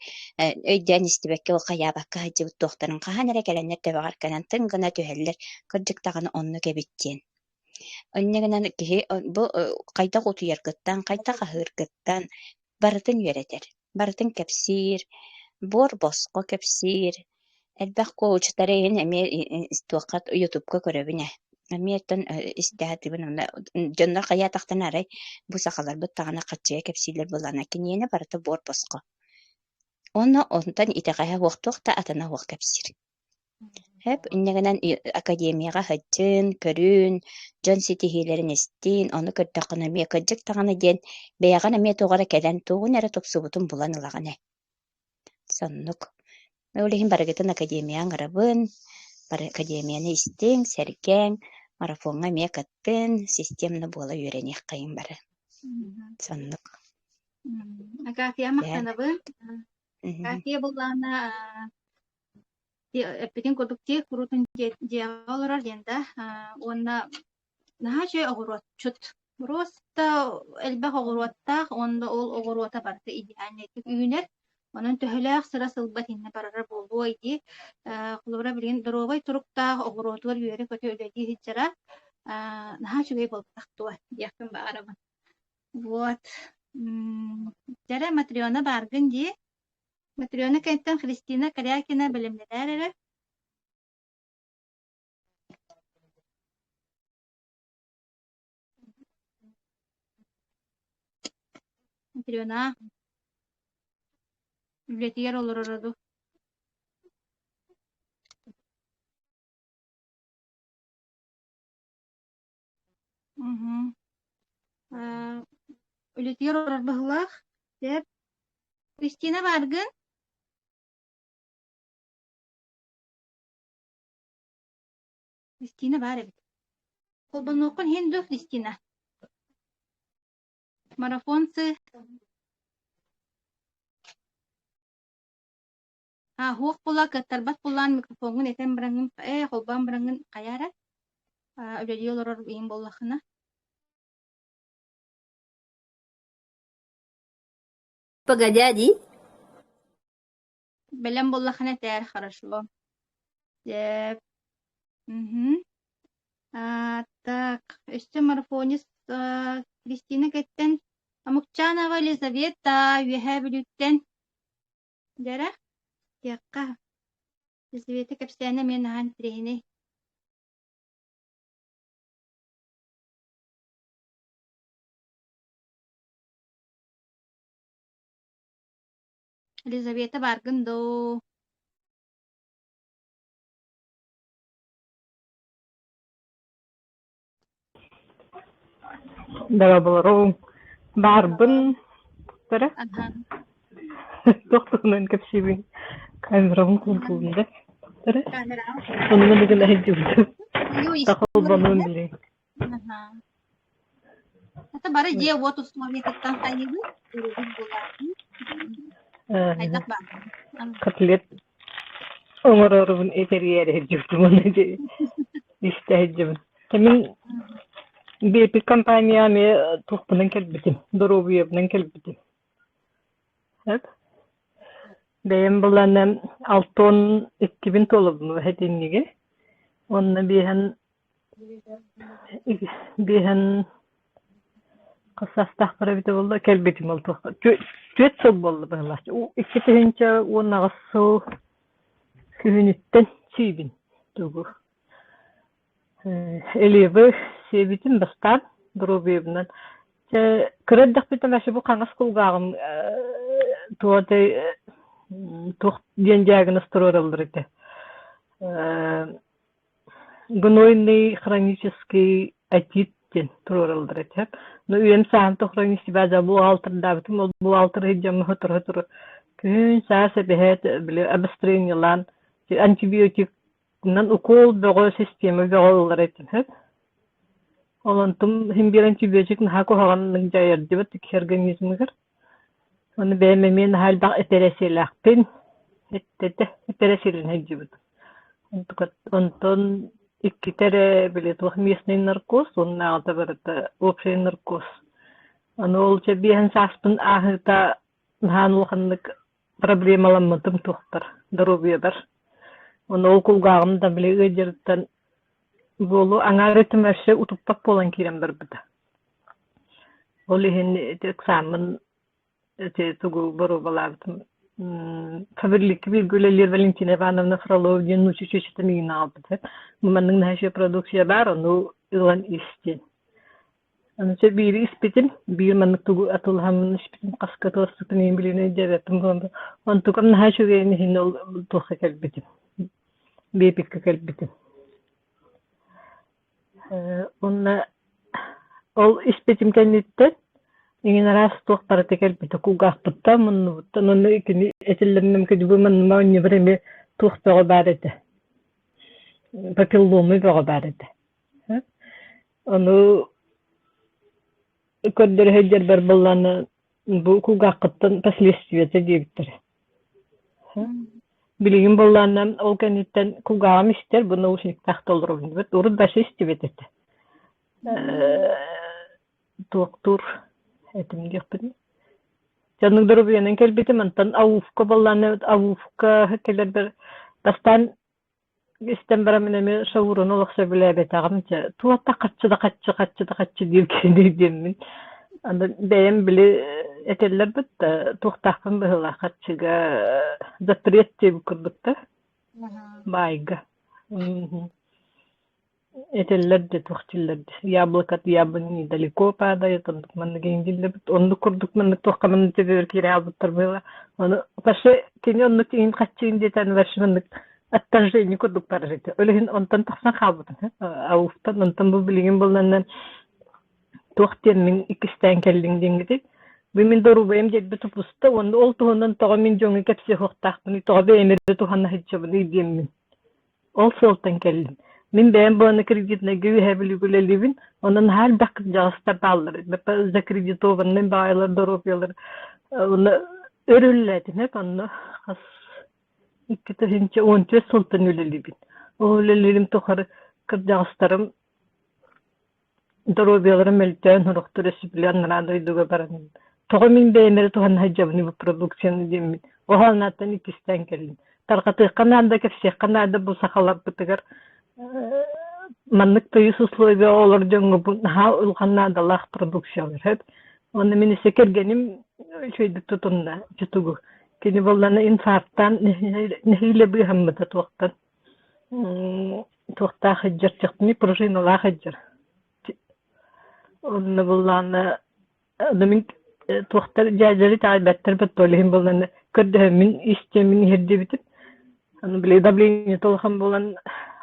өйдөөн истибэккэ ол хайаабакка сылдьыбыт туохтарын хаһан эрэ кэлэннэр төбөҕөр кэлэн тыҥ гына түһэллэр, кырдьык даҕаны оннук эбит диэн. Инньэ гынан киһи бу хайдах утуйаргыттан, хайдах аһыыргыттан барытын үөрэтэр, барытын кэпсиир, буор босхо кэпсиир. Элбэх коучтары иһин эмиэ туохха ютубка көрөбүн ээ. Эмиэ оттон истэ сатыыбын уонна дьоннор хайаатахтарына арай бу сахаларбыт даҕаны хаччыйа кэпсииллэр буоллаҕына киниэнэ барыта буор босхо. Уонна онтон итэҕэһэ суох туох да атына суох кэпсиир. Сөп, инньэ гынан академияҕа сылдьын, көрүн, дьон ситиһиилэрин истин, ону көрдөххүнэ эмиэ кырдьык даҕаны диэн бэйэҕин эмиэ туох эрэ кэлэн тугун эрэ тупсубутун булан ылаҕын ээ. Соннук. Ол иһин барыгытын академияҕа ыҥырабын, бары академияны истиҥ, сэргээҥ, марафоҥҥа эмиэ кыттын, системно буола үөрэниэххэйиҥ бары. Соннук. Агафья махтанабын. Агафья буоллаҕына эппитин курдук дьиэ куруутун дьиэҕэ олорор диэн да уонна наһаа үчүгэй оҕуруотчут. Просто элбэх оҕуруоттаах уонна ол оҕуруота барыта идеальнайдык үүнэр. Онон төһөлөөх сыра сылба итиннэ барара буолуой дии. Холобура билигин доруобай туруктаах оҕуруотугар үөрэ-көтө үлэлии сылдьара наһаа үчүгэй буолбатах дуо диэхпин баҕарабын. Вот. Дьэрэ Матрена бааргын дии. Матрена кэнниттэн Христина Корякина бэлэмнэнээр эрэ. Матрена үлэтигэр олороро дуу? Мгм. Үлэтигэр олорор быһыылаах. Сөп. Кристина бааргын? Кристина баар эбит. Холбонуоххун иһин дуо, Кристина? Марафонцы А һуох була кыаттарбат буллаан микрофоҥҥун этэн бараҥҥын ээ холбоон бараҥҥын хайаа эрэ үлэлии олорор иһин буоллаххына Погодя дии. Бэлэм буоллаххына этээр хорошо. Сөп. Мгм. А, так, өссө марафонист а, Кристина кэттэн Амукчанова Елизавета Үөһээ Бүлүүттэн Дьэрэ, тиэххэ Елизавета кэпсээнэ эмиэ наһаа интэриэһинэй. Елизавета бааргын дуу? Дорооболоруҥ. Баарбын эрэ Аһа. туох туһунан кэпсиибин камерабын холбуубун да эрэ Камераҕа онно бүгүн аһыйдыбытым Юу холбонуун билиҥ Аһа. Это бары дьиэ-уот условиятыттан хайыыбыт, уругун булаатын, хайдах баар. Котлет оҥорорубун этэрийээри сылдьыбытым уонна истэ сылдьабын. Мин биэпит компания эмиэ туохпунан кэлбитим, доруобуйабынан кэлбитим. Бэйэм былаанам 62-бин туолабын этинниги. Уонна биэһэн Биэһэн хас саастаахпар эбитэ буолла, кэлбитим ол туохха түөрт сыл буолла быһыылаах. 2018 сыл күһүнүттэн сиибин тугу Элиэбы сиэбитим бастаан доруобуйабынан. Чэ, кыра эрдэхпиттэн вообще бу хаҥас кулгааҕым Туох туох диэн диагноз туруораллар этэ. Гнойный хронический отит диэн туруораллар этэ. Ну үйэм сааһым тухары себя бухгалтердаабытым, ол бухгалтер сылдьаммын сотору-сотору күһүн саас эбэһээт били обострениелаан антибиотигынан укол бөҕө система бөҕө ылар этим сөп. Ол онтум син биир антибиотик наһаа куһаҕаннык дьайар диэбит киһи организмыгар. Ону бэйэм эмиэ наһаа элбэх эпэрээссийэлээхпин, эттэтэ эпэрээссийэлэнэ сылдьыбытым. Онтон иккитэ эрэ били туох местный наркоз уоннааҕыта барыта общий наркоз. Аны ол чэ биэһин сааспын ааһыыта наһаа улаханнык проблемаламмытым туохпар, доруобуйабар. Ону ол кулгааҕым да били ыалдьарыттан буолуо аҥаар өттүм өссө утуппат буолан киирэн барбыта. Ол иһин ити ыксааммын ити тугу боруобалаабытым Фаберликки бииргэ үлэлиир Валентина Ивановна Фролова диэн нуучча чүөчэтэ миигин аҕалбыта. Бу маннык наһаа үчүгэй продукция баар, ону ылан ис диэн. Аны чэ биири испитим, биир маннык тугу атылаһаммын испитим, хаска атыласпытын иһин билигин өйдөөбөппүн буолан онтукам наһаа үчүгэйин иһин ол туохха кэлбитим, биэпиккэ кэлбитим. Уонна ол испитим кэнниттэн эҥин араас туох барыта кэлбитэ кулгаахпыттан, муннубуттан уонна итини этиллэринэн кыдьыбы манныма онньубар эмиэ туох бөҕө баар этэ, папилломы бөҕө баар этэ. Ону көрдөрө сылдьарбар буоллаҕына бу кулгааххыттан последствиета диэбиттэрэ. Билигин буоллаҕына ол кэнниттэн кулгааҕым истэр, бу наушниктаах да олоробун диэбит. Урут вообще истибэт этэ. Туохтуур этим диэхпин. Дьоннук доруобуйанан кэлбитим, онтон АУФ-ка буоллаҕына АУФ-ка кэлэрбэр бастаан Истэн бараммын эмиэ шауруну олох сөбүлээбэтэҕим дьэ туох да хаччы да хаччы хаччы да хаччы диир киһини диэммин аны бэйэм били этэллэр да туохтаахпын быһыылаах харчыга запрет диэбит курдук да баайга Этэллэр да туох дииллэр да яблоко от яблони недалеко падает оннук маннык иҥдиллибит оннук курдук маннык туохха маннык төбөбөр киирэ хаалбыттар быһыылаах ону вообще кини оннук иҥин хаччыын диэтэн вообще маннык отторжение курдук барар этэ ол иһин онтон тахсан хаалбытым ауфтан онтон бу билигин булланан туох диэн мин иккистээн кэллиҥ диэҥҥитий бу мин доруобуйам диэбит тупуста уонна ол туһунан тоҕо мин дьоҥҥо кэпсиэ суохтаахпыный тоҕо бэйэм эрэ туһана сылдьабыный диэммин Ол сыалтан кэллим. Мин бэйэм буолан кредитнайга үөһээ Бүлүүгэ үлэлиибин, онон наһаа элбэх кырдьаҕастар бааллар. Закредитованный баайалар, доруобуйалар уонна өр үлэлээтим эп онно хас 2014 сылтан үлэлиибин. Ол үлэлиирим тухары кырдьаҕастарым Доруобуйалара мөлтөөн, сорохтор өссө анараа дойдуга баран тоҕо мин бэйэм эрэ туһана сылдьабыный бу продукцияны диэммин оһооннааттан иккистээн кэллим. Тарҕатыахха наада, кэпсиэххэ наада бу сахаларбытыгар маннык тыйыс условия олор дьоҥҥо бу наһаа улахан наадалаах продукциялар сөп. Уонна мин өссө кэргэним үчүгэйдик тутунна чутугу. Кини буоллаҕына инфарктаан нэһиилэ быыһаммыта туохтан Туохтаах сылдьар чахчыны пружиналаах сылдьар. Онно буллаҕына аны мин туохтар дьээдьэри итэҕэйбэттэр быт ол иһин буоллаҕына көрдөһөммүн истиэммин иһирдибитим. Аны били давлениета улахан буолан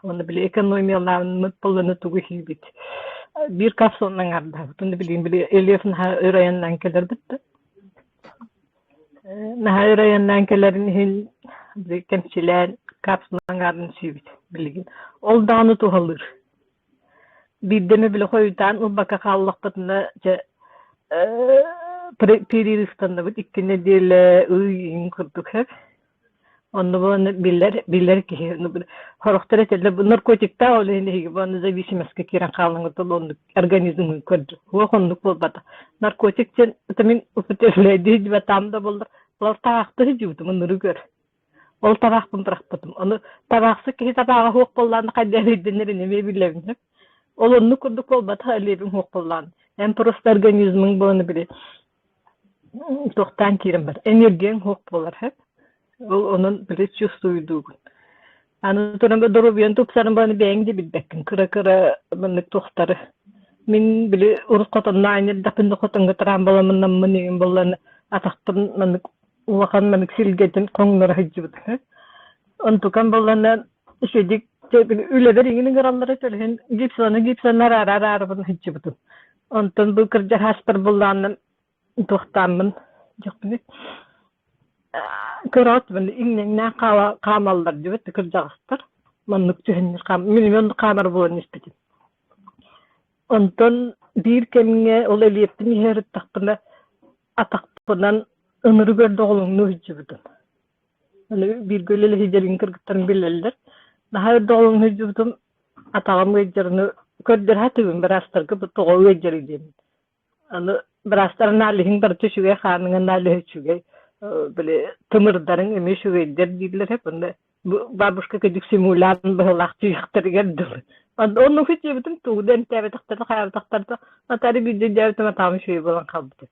уонна били экономиялааммыт буоллаҕына тугу иһиибит. Биир капсуланан аҥаардаабыт. Уонна билигин били Элиев наһаа өр айаннаан кэлэрбит да. Наһаа өр айаннаан кэлэрин иһин били кэмчилээн капсула аҥаарын сиибит билигин. Ол даҕаны туһалыыр. Биирдэ эмэ били хойутаан ылбакка хааллахпытына дьэ перерывтанныбыт икки нэдиэлэ ый иҥин курдук сөп. Онно буолан биллэр биллэр киһи сорохтор этэллэр бу наркотиктаах ол иһин эһиги буолан зависимостка киирэн хааллыҥыт ол оннук организмҥын көрдө суох оннук буолбата наркотик диэн это мин употреблядии там да буоллар ол таахты сылдьыбытым ыныры көр ол табаахпын бырахпытым ону табаахсыт киһи табааҕа суох буоллаҕына хайдах эрэйдэнэрин эмиэ билэбин ол оннук курдук буолбатах элиэбиҥ суох буоллаҕына эн просто организмыҥ буолан били Туохтаан киирэн бар, энергияҥ суох буолар сөп. Ол онон били чувствуйдуугун. Аны туран доруобуйаҥ тупсарын баны бэйэҥ да билбэккин. Кыра-кыра маннык туохтары. Мин били урут хотонно аанньа эрдэхпинэ хотоҥҥо трамбаламмын наммын иҥин буоллаҕына атахпын маннык Улахан маннык силгэтин хоҥноро сылдьыбыт үһү. Онтукам буоллаҕына үчүгэйдик үлэбэр иҥин ыҥыраллара төлөһүн гипсаны гипсаны араара араарабын сылдьыбытым. Онтон бу кырдьаҕаспар буллаанным туохтааммын дьахпыный көрөөт иҥнэҥнээх хаамаллар диэбит кырдьаҕастар маннык түһэннэр мин эмиэ оннук хаамар буолан испитим. Онтон биир кэмҥэ ол элиэппин иһэ сырыттахпына атахпынан ынырык өрдоҕолоҥнуу сылдьыбытым. Аны бииргэ үлэлэһиилэрин кыргыттарым билэллэр. Наһаа өрдоҕолоҥнуу сылдьыбытым атаҕым ыалдьарыны көрдөрө сатыыбын быраастарга бу тоҕо ыалдьарый диэн. Аны быраастар аналиһыҥ барыта үчүгэй, хааныҥ аналиһа үчүгэй, били тымырдарыҥ эмиэ үчүгэйдэр дииллэр эп. Онно бабушка кыдьык симулянт быһыылаах тиийиэхтэригэр дылы. Оннук диэбитим тугу да эмтээбэтэхтэрэ хайаабатахтара атаары биирдэ өйдөөбүтүм атаҕым үчүгэй буолан хаалбыт.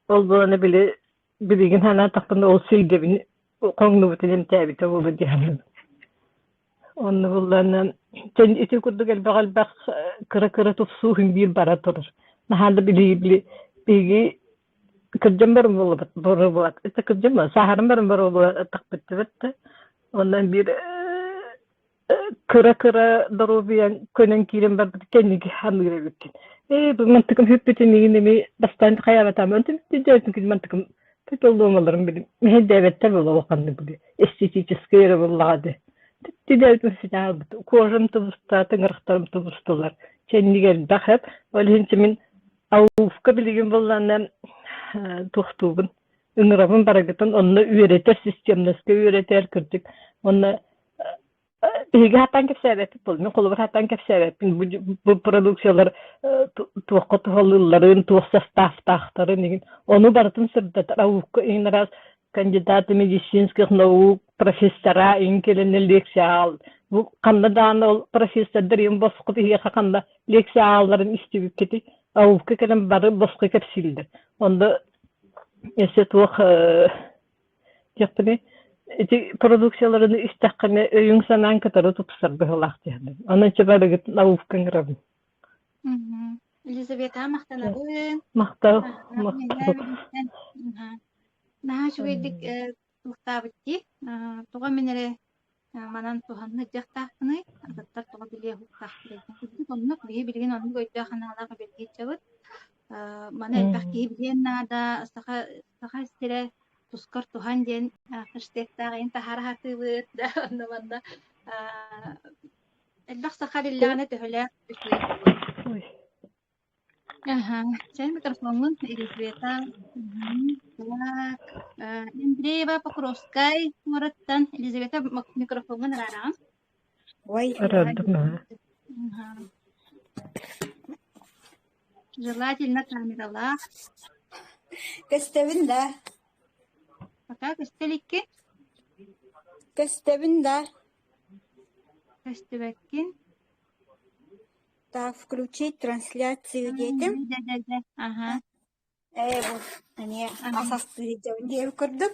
Ол буолан били билигин санаатахпына ол силгэбин хоҥнубутун эмтээбитэ буолуо дии саныыбын. Онно буллаан ити курдук элбэх-элбэх кыра-кыра тупсуу иһин биир бара турар. Наһаа да били били биһиги кырдьан баран буоллубут боруобулат это кырдьан баран сааһыран баран боруобулатахпыт да онон биир кыра-кыра доруобуйаҥ көнөн киирэн барбыт кэнники саныыр эбиккин. Ээ, бу мантыкым сүппүтүн игин эми бастаан хайаабатаам онтум дьээбитин мантыкым толлуомаларым били мэһэйдээбэттэр буола улаханнык били эстетическэй эрэ буоллаҕа дии. Тидээбитим ситаалбыт кожам тубуста, тыҥырахтарым тубустулар. Чэнник элбэх эп. Ол иһин мин АУФка билигин буоллаҕына туохтуубун ыҥырабын барыгытын онно үөрэтэр системнаска үөрэтэр кырдьык онно Биһиги хаттаан кэпсээбэппит буолла. Мин холобур хаттаан кэпсээбэппин. Бу, бу продукциялар туохха туһалыылларын, туох састаафтаахтарын игин. Ону барытын сырдатар АУК иһин араас кандидаты медицинских наук, профессора иһин кэлэннэр лекция аал. Бу ханна даҕаны ол профессордар иһин босхо биһиэхэ ханна лекция аалларын истибиккитий? АУК кэлэн бары босхо кэпсииллэр. Онно өссө туох Диэхпиний, ити продукцияларын истэххинэ өйүҥ-санааҥ кытары тупсар быһыылаах диэхпин. Онон чэ барыгыт наукка ыҥырабын. Елизавета махтанабын. Махтал, махтал. Наһаа үчүгэйдик туохтаабыт дии. Тоҕо мин эрэ Манан туһанна дьахтаахпыный, атыттар тоҕо билиэ уһуктаахтарый диэн. Кырдьык оннук, биһи билигин оннук өйдөөх-санаалаах үлэлии сылдьабыт. Маны элбэх киһи билиэн наада, саха саха сирэ тускар туһан диэн хэштегтаах иһин таһаара сатыыбыт да онно манна элбэх саха биллэҕинэ төһөлөөх үчүгэй буолуой. Аха, чэй микрофоҥҥун Елизавета. Так, Андреева Покровскай куораттан Елизавета микрофоҥҥун араараҕын? Ой, Араардым аа. Желательно камералаах. Көстөбүн да? Пока көстө иликкин? Көстөбүн да? Көстүбэккин. Так, включить трансляцию диэтим. Да-да-да, ага. Ээ, бу эмиэ ас астыы сылдьабын диэбит курдук.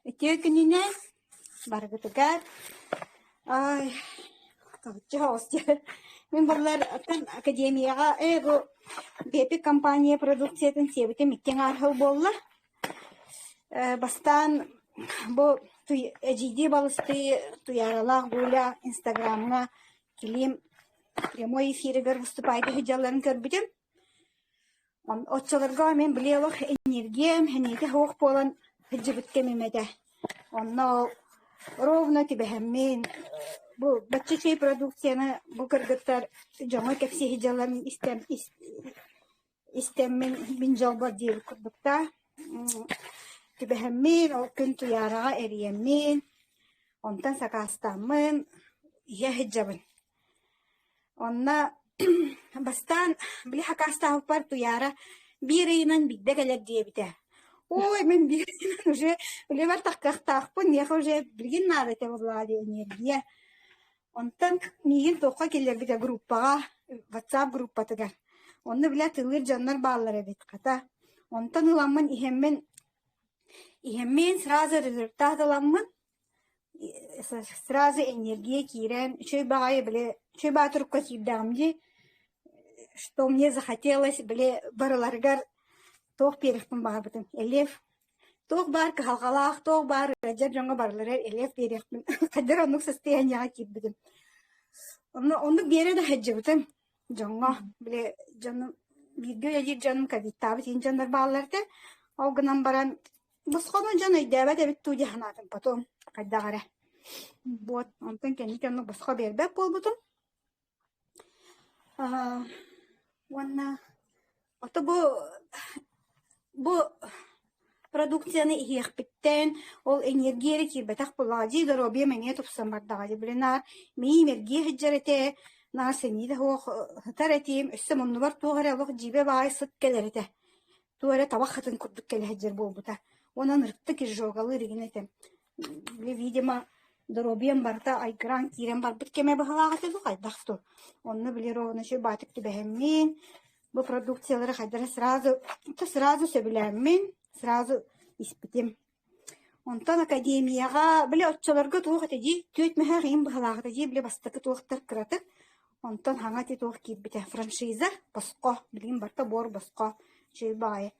Үтүө күнүнэн барыгытыгар ай соһуччу соҕус диэ. Мин баллар оттон академияҕа ээ бу Бепик компания продукциятын сиэбитим икки аҥаар сыл буолла. Э, бастаан бу эдьиийдии балыстыы Туйааралаах Гуля Инстаграмҥа Килиим прямой эфиригэр выступайга сылдьалларын көрбүтүм. Оччолорго мин били олох энергиям, эниэтэ суох буолан сылдьыбыт кэмим этэ. Онно ровно түбэһэммин бу бачча үчүгэй продукцияны бу кыргыттар дьоҥҥо кэпсии сылдьалларын истэн истэммин мин дьолбор диэбит курдуктаа түбэһэммин ол күн Туйаараҕа эрийэммин онтон сакаастааммын иһэ сылдьабын. Онно бастаан били сакаастаабыппар Туйаара биир ыйынан биирдэ кэлэр диэбитэ. Ой, мин биир ыйынан уже үлэбэр таххыахтаахпын, миэхэ уже билигин наада этэ буоллаҕа диэн энергия. Онтон миигин туохха киллэрбитэ группаҕа, WhatsApp группатыгар. Онно бile тыллыыр дьоннор бааллар эбит, хата. Онтон ыламмын иһэммин иһэммин сразу результат ыламмын, сразу энергия киирэн, үчүгэй баҕайы били үчүгэй баҕайы турукка киирдэҕим дии, что мне захотелось били барыларыгар туох биэриэхпин баҕарбытым. Элиэф. Туох баар кыһалҕалаах, туох баар ыалдьар дьоҥҥо барыларыгар элиэс биэриэхпин хайдах оннук состояниеҕа киирбитим. Онно оннук биэрэ да сылдьыбытым дьоҥҥо. Били дьонум бииргэ үлэлиир дьонум ковидтаабыт иһин дьоннор бааллар этэ. Ол гынан баран босхону дьон өйдөөбөт эбит дуу дии санаатым потом хайдах эрэ. Вот онтон кэнники оннук босхо биэрбэт буолбутум. Аа уонна ото бу бу продукцияны иһиэхпиттэн ол энергия эрэ киирбэтэх буоллаҕа дии, доруобуйам эмиэ тупсан бардаҕа дии. Били наар миим эргийэ сылдьар этэ, наар сэниитэ суох сытар этим, өссө муннубар туох эрэ олох дьиибэ баҕайы сыт кэлэр этэ. Туох эрэ табах сытын курдук кэлэ сылдьар буолбута. Уонна ынырыктык изжогалыыр игин этэ. Били, видимо, доруобуйам барыта айгыраан киирэн барбыт кэмэ быһалаах этэ дуу, хайдах дуу. Онно били ровно үчүгэй баатык түбэһэммин, бу продукциялары хайдах эрэ сразу, сразу сөбүлээммин, сразу испитим. Онтон академияҕа, били оччолорго туох этэ дии, түөрт мөһөөх иһин быһалаах этэ дии, били бастакы туохтар кыратык. Онтон хаҥа ити туох киирбитэ, франшиза босхо, билигин барыта буор босхо, үчүгэй баҕайы.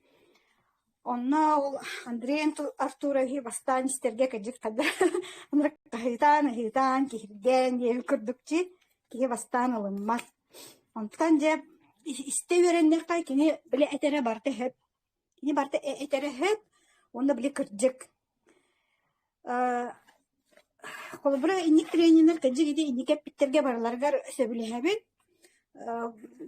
Онно ол Андрей Артуровиһы бастаан истэргэ кырдьык хаһыытаан, ыһыытаан, киһиргээн диэбит курдук дии, киһи бастаан ылыммат. Онтон дьэ истэ үөрэннэххэ кини били этэрэ барыта сөп. Кини барыта этэрэ сөп уонна били кырдьык. Холобура, инник тренердэр кырдьык ити инники эппиттэргэ барыларыгар сөбүлэһэбин.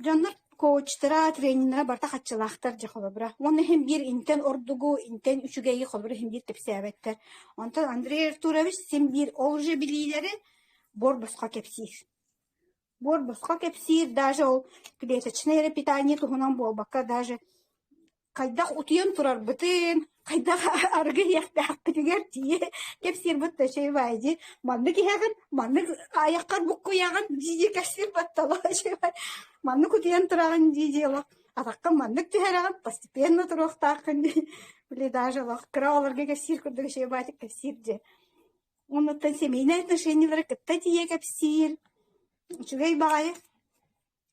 Дьоннор коучтара, тренердара барыта хаччылаахтар дьэ холобура. Уонна иһин биир интэн ордугу, интэн үчүгэйи холобура иһин биир кэпсээбэттэр. Онтон Андрей Артурович син биир ол же билиилэри буор босхо кэпсиир. Буор босхо кэпсиир, даже ол клеточное эрэ питание туһунан буолбакка, даже хайдах утуйан турарбытын, хайдах арыгы иһиэхтээхпитигэр тиийэ кэпсиир батташай дии. Маннык иһэҕин, маннык айаххар буккуйаҕын дии-дии кэпсиир баттала Маннык утуйан тураҕын дии-дии олох атаххын маннык түһэрэҕин, постепенно туруохтааххын дии. Били даже олох кыра оҕолорго кэпсиир курдук үчүгэй баатык кэпсиир дии. Оннуттан семейнай отношениелары кытта тиийэ кэпсиир. Үчүгэй баҕайы.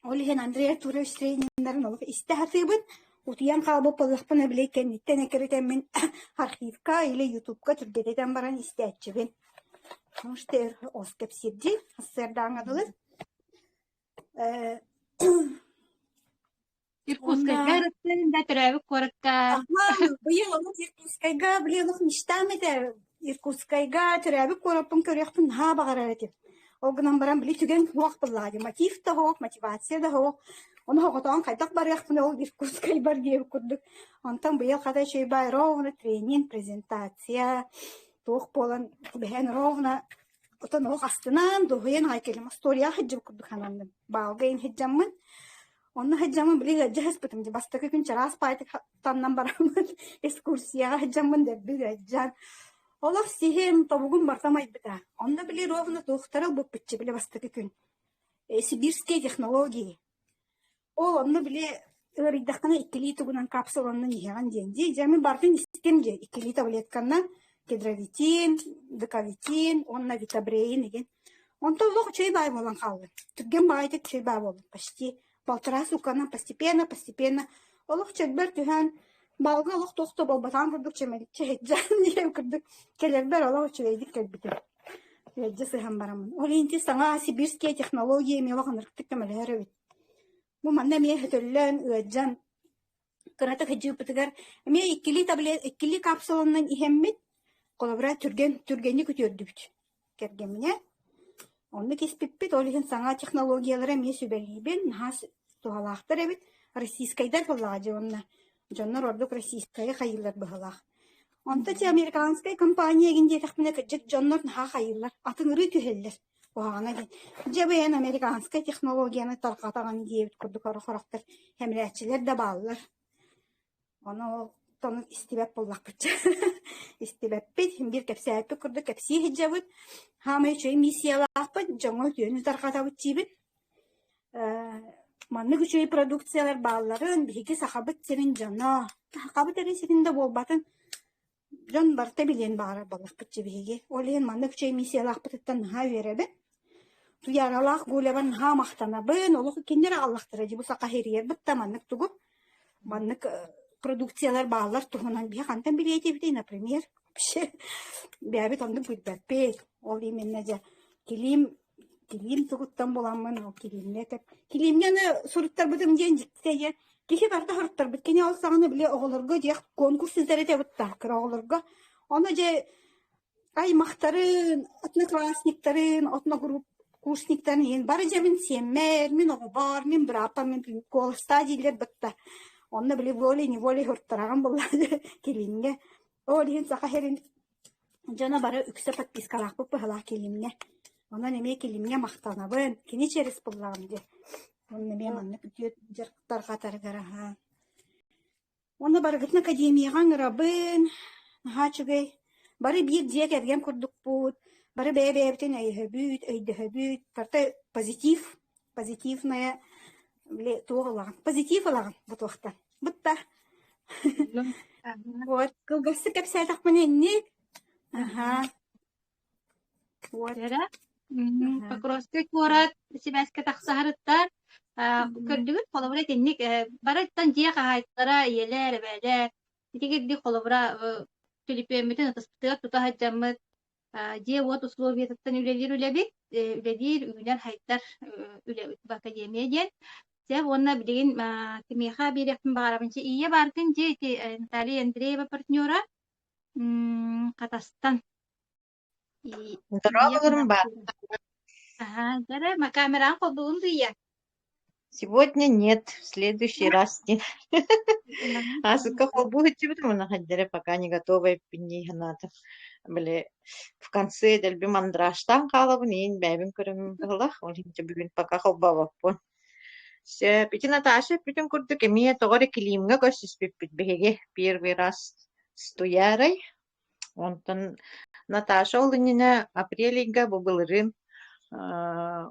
Ол иһин Андрей Артурович трениннэрин олох истэ сатыыбын. Утуйан хаалбыт буоллахпына били кэнниттэн экирэтэммин архивка или ютубка түргэтэтэн баран истээччибин. Потому что ос кэпсиир дии, сарсыардааҥҥа дылы. Э Иркутскайга ырыттын да төрөөбүт куоракка. Быйыл олох Иркутскайга били олох мечтам этэ. Иркутскайга төрөөбүт куораппын көрүөхпүн наһаа баҕарар этим. Ол гынан баран били түгэн суох буоллаҕа дии. Мотив да суох, мотивация да суох. Ону оҕотоон хайдах барыахпын ол Иркутскайбар диэбит курдук. Онтон быйыл хата үчүгэй баай ровно тренинг, презентация туох буолан түбэһэн ровно отон олох астынан, дуоһуйан аҕай кэллим. Остуоруйаҕа сылдьыбыт курдук сананным. Баалга иһин сылдьаммын Онно сылдьаммын били ыалдьа сыспытым дии, бастакы күн чараас паайтык таннан бараммын экскурсияҕа сылдьаммын дэлби ыалдьан олох сиһим, тобугум барыта умайбыта. Онно били ровно туохтара ылбыппытчы били бастакы күн сибирские технологии. Ол онно били ыарыйдаххына иккилии тугунан капсуланан иһэҕин диэн дии. Дьэ мин барытын истим дии иккилии таблетканнан кедровитин, декавитин уонна витабрейн игин. Онтон олох үчүгэй баай буолан хааллым. Түргэн баҕайытык үчүгэй баай буоллум. Почти полтора сутканан постепенно, постепенно олох чөлбөр түһэн, балга олох туох да буолбатаҕын курдук чэмэличчи сылдьан диэн курдук кэлэрбэр олох үчүгэйдик кэлбитим. Ыалдьа сыһан бараммын. Ол иһин ити саҥа сибирские технологии эмиэ олох ынырыктык көмөлөһөр эбит. Бу манна эмиэ сөтөллөн, ыалдьан Кыратык сылдьыыппытыгар эмиэ иккилии таблет иккилии капсуланан иһэммит, холобура, түргэн түргэнник үтүөрдүбүт кэргэмминэ. Оннук испиппит, ол иһин саҥа технологиялары эмиэ сүбэлиибин, наһаа туһалаахтар эбит. Российскайдар буоллаҕа дьэ уонна дьоннор ордук российскайы хайыыллар быһыылаах. Онто те американскай компания игин диэтэхпинэ, кырдьык дьоннор наһаа хайыыллар, атыҥырыы түһэллэр. Куһаҕана диэн, дьэ бэйэн американскай технологияны тарҕатаҕын диэбит курдук орох-орохтор хэмирээччилэр да бааллар. Ону ол тону истибэт буоллахпытча. Истибэппит, биир кэпсээппит курдук кэпсии сылдьабыт. Хаамай үчүгэй миссиялаахпыт, дьоҥҥо үтүөнү тарҕатабыт диибит. Э, маннык үчүгэй продукциялар баалларын биһиги Сахабыт сирин дьоно, Сахабыт эрэ сирин да буолбатын, Дьон барыта билиэн баҕарар буоллахпыт биһиги. Ол иһин маннык үчүгэй миссиялаахпытыттан наһаа үөрэбин. Туйааралаах Гулябар наһаа махтанабын. Олох кинилэр аҕаллахтара дии бу саха иһирийэрбит да маннык тугу маннык продукциялар бааллар туһунан биһи хантан билиэ этибитий, например, вообще бэйэбит оннук билбэппит. Ол именно дьэ килиим килиим тугуттан буламмын ол килиимҥэ этэ килиимҥэ аны суруттарбытым диэн дьиктитэ ийэ киһи барыта суруттарбыт кини ол саҕана били оҕолорго дьиэх конкурс ыытар этэ бытта кыра оҕолорго ону дьэ аймахтарын одноклассниктарын одногруппниктарын иһин бары дьэ мин сиэммэр мин оҕобор мин бырааппар мин куоластаа дииллэр бытта онно били волей неволей суруттараҕын буолла килиимҥэ ол иһин Саха сирин Дьоно бары үксэ подпискалаахпыт быһалаах Килимҥэ. Онон эмиэ Килимҥэ махтанабын. Кини через буллаҕым дии. Онно эмиэ маннык үтүө дьарык тарҕатарыгар аһаа. Уонна барыгытын академияҕа ыҥырабын. Наһаа үчүгэй. Бары биир дьиэ кэргэн курдукпут. Бары бэйэ-бэйэбитин өйөһөбүт, өйдөһөбүт. Барыта позитив, позитивная били туох ылаҕын? Позитив ылаҕын бу туохтан. Бытта. Вот, кылгастык кэпсээтэхпинэ инник. Аһаа. Вот. Эрэ. Аһаа. Покровскай куорат сибээскэ тахсаһарыттан көрдүгүт холобура итинник барыттан дьиэ хаһаайыттара ийэлэр эбээлэр итигирдик холобура түлүпүөммүтүн ытыспытыгар тута сылдьаммыт Дьиэ-уот условиятыттан үлэлиир үлэбит, үлэлиир, үүнэр-сайдар үлэ академия диэн. Дьэ уонна билигин кимиэхэ биэриэхпин баҕарабын дьэ Ия бааргын дьиэ ити Наталья Андреева партнера Хатастан. Ия Дорооболорум баар. Аха, дьэ камераҕын холбугун дуу Ия? Сегодня нет, в следующий раз не. Аасыкка холбуу сылдьыбытым уонна хайдара пока не готова эппиннии санаатым. Били в конце дэлби мандражтаан хаалабын иин бэйэбин көрөммүн быһыылаах. Ол иһин бүгүн пока холбообоппун. Сөп. Ити Наташа эппитин курдук эмиэ тоҕо эрэ Килиимҥэ көрсүспүппүт биһиги первый раз с Туярой. Онтон Наташа ол иннинэ апрель ыйга бу былырыын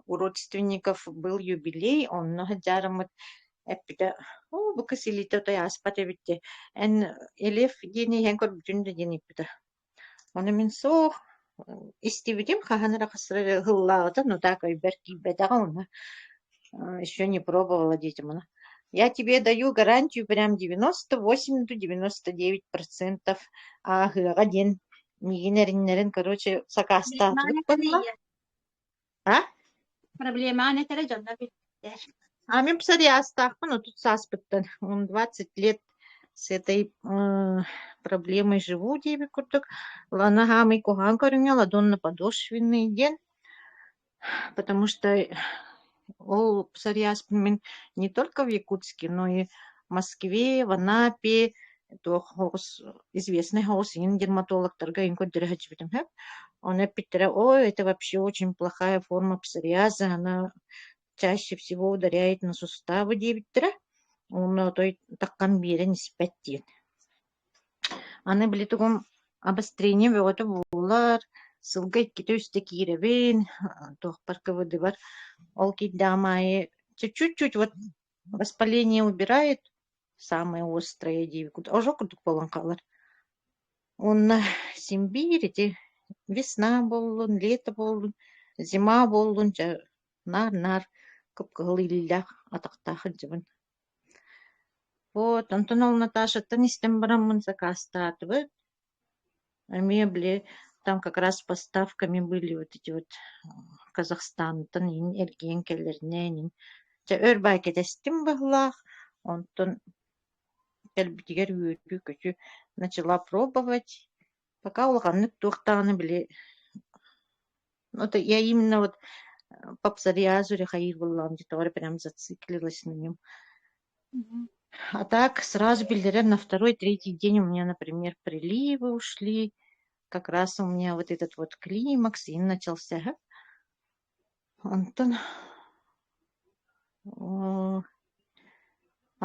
у родственников был юбилей, онно сылдьаарыммыт эппитэ оо бу кыс илиитэ отой ааспат эбит дии, эн Элев диэни иһэн көрбүтүн да диэн ыйыппыта. Ону мин суох истибитим хаһан эрэ хас эрэ ыһыллааҕыта, но так өйбөр киирбэтэҕэ уонна еще не пробовала диэтим ону. Я тебе даю гарантию прям 98 до 99% ааһыаҕа диэн миигин эриннэрин короче сакаастаатыбыт буолла. А? Проблемаҕын этэрэ дьоннор билбиттэр. А мин псориазтаахпын 30 сааспыттан. Он 20 лет с этой проблемой живу диэбит курдук. Лана хаамый куһаҕан көрүҥэ ладонно-подошвенный диэн Потому что ол псориазпын мин не только в Якутске, но и в Москве, в Анапе туох оҕус известный оҕус иҥин дерматологтарга иҥин көрдөрө сылдьыбытым сөп. Ону эппиттэрэ, ой, это вообще очень плохая форма псориаза, она чаще всего ударяет на суставы диэбиттэрэ. Уонна отой таххан биэрэн испэт диэн. Аны били тугум обострение бөҕөтө буолар, сылга иккитэ-үстэ киирэбин, туохпар КВД-бар. Ол киирдэҕим аайы чуть-чуть вот воспаление убирает, самое острое диэбит ожог курдук буолан хаалар. Уонна син биир ити весна буоллун, лето буоллун, зима буоллун дьэ наар-наар кып-кыһыл илиилээх, атахтаах сылдьабын. Вот, онтон ол Наташаттан истэн бараммын сакаастаатыбыт. Эмиэ, били, там как раз поставками были вот эти вот Казахстантан иһин эргийэн кэлэринэн иһин. Дьэ, өр баай кэтэстим быһыылаах. Онтон кэлбитигэр үөрүү-көтүү начала пробовать. Пока улаханнык туох даҕаны били Ну, это я именно вот по псориазу хайыыр буоллаҕым дии, тоҕо эрэ прям зациклилась на нем. А так сразу биллэрэр на второй, третий день у меня, например, приливы ушли, как раз у меня вот этот вот климакс и начался. Онтон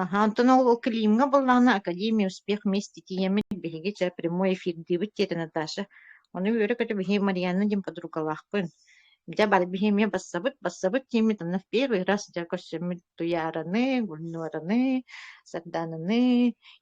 Аһаа, онтон ол Климҥа буоллаҕына Академия успех вместе тиийэммит биһиги чэ прямой эфирдиибит диэтэ Наташа. Ону үөрэ-көтө биһиги Марианна диэн подругалаахпын. Дьэ бары биһи эмиэ бассабыт, бассабыт диэммит онно в первый раз дьэ көрсөммүт Туйаараны, Гульнуараны, Сардаананы,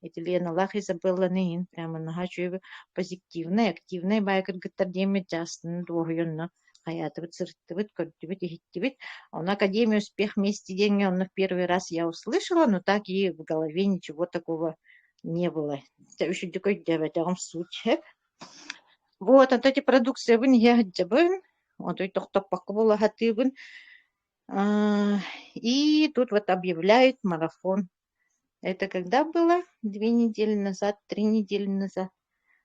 ити Леналаах Изабелланы иһин прямо наһаа үчүгэй позитивнай, активнай баай кыргыттар диэммит дьэ астына дуоһуйа онно хайаатыбыт, сырыттыбыт, көрдүбүт, иһиттибит. Ону Академия успех вместе диэҥҥэ онно в первый раз я услышала, но так и в голове ничего такого не было. Үчүгдүк өйдөөбөтөҕүм суть. Вот, онто ити продукциябын иһэ сылдьабын, отой тохтоппокко буола сатыыбын. И тут вот объявляют марафон. Это когда было? 2 недели назад, 3 недели назад.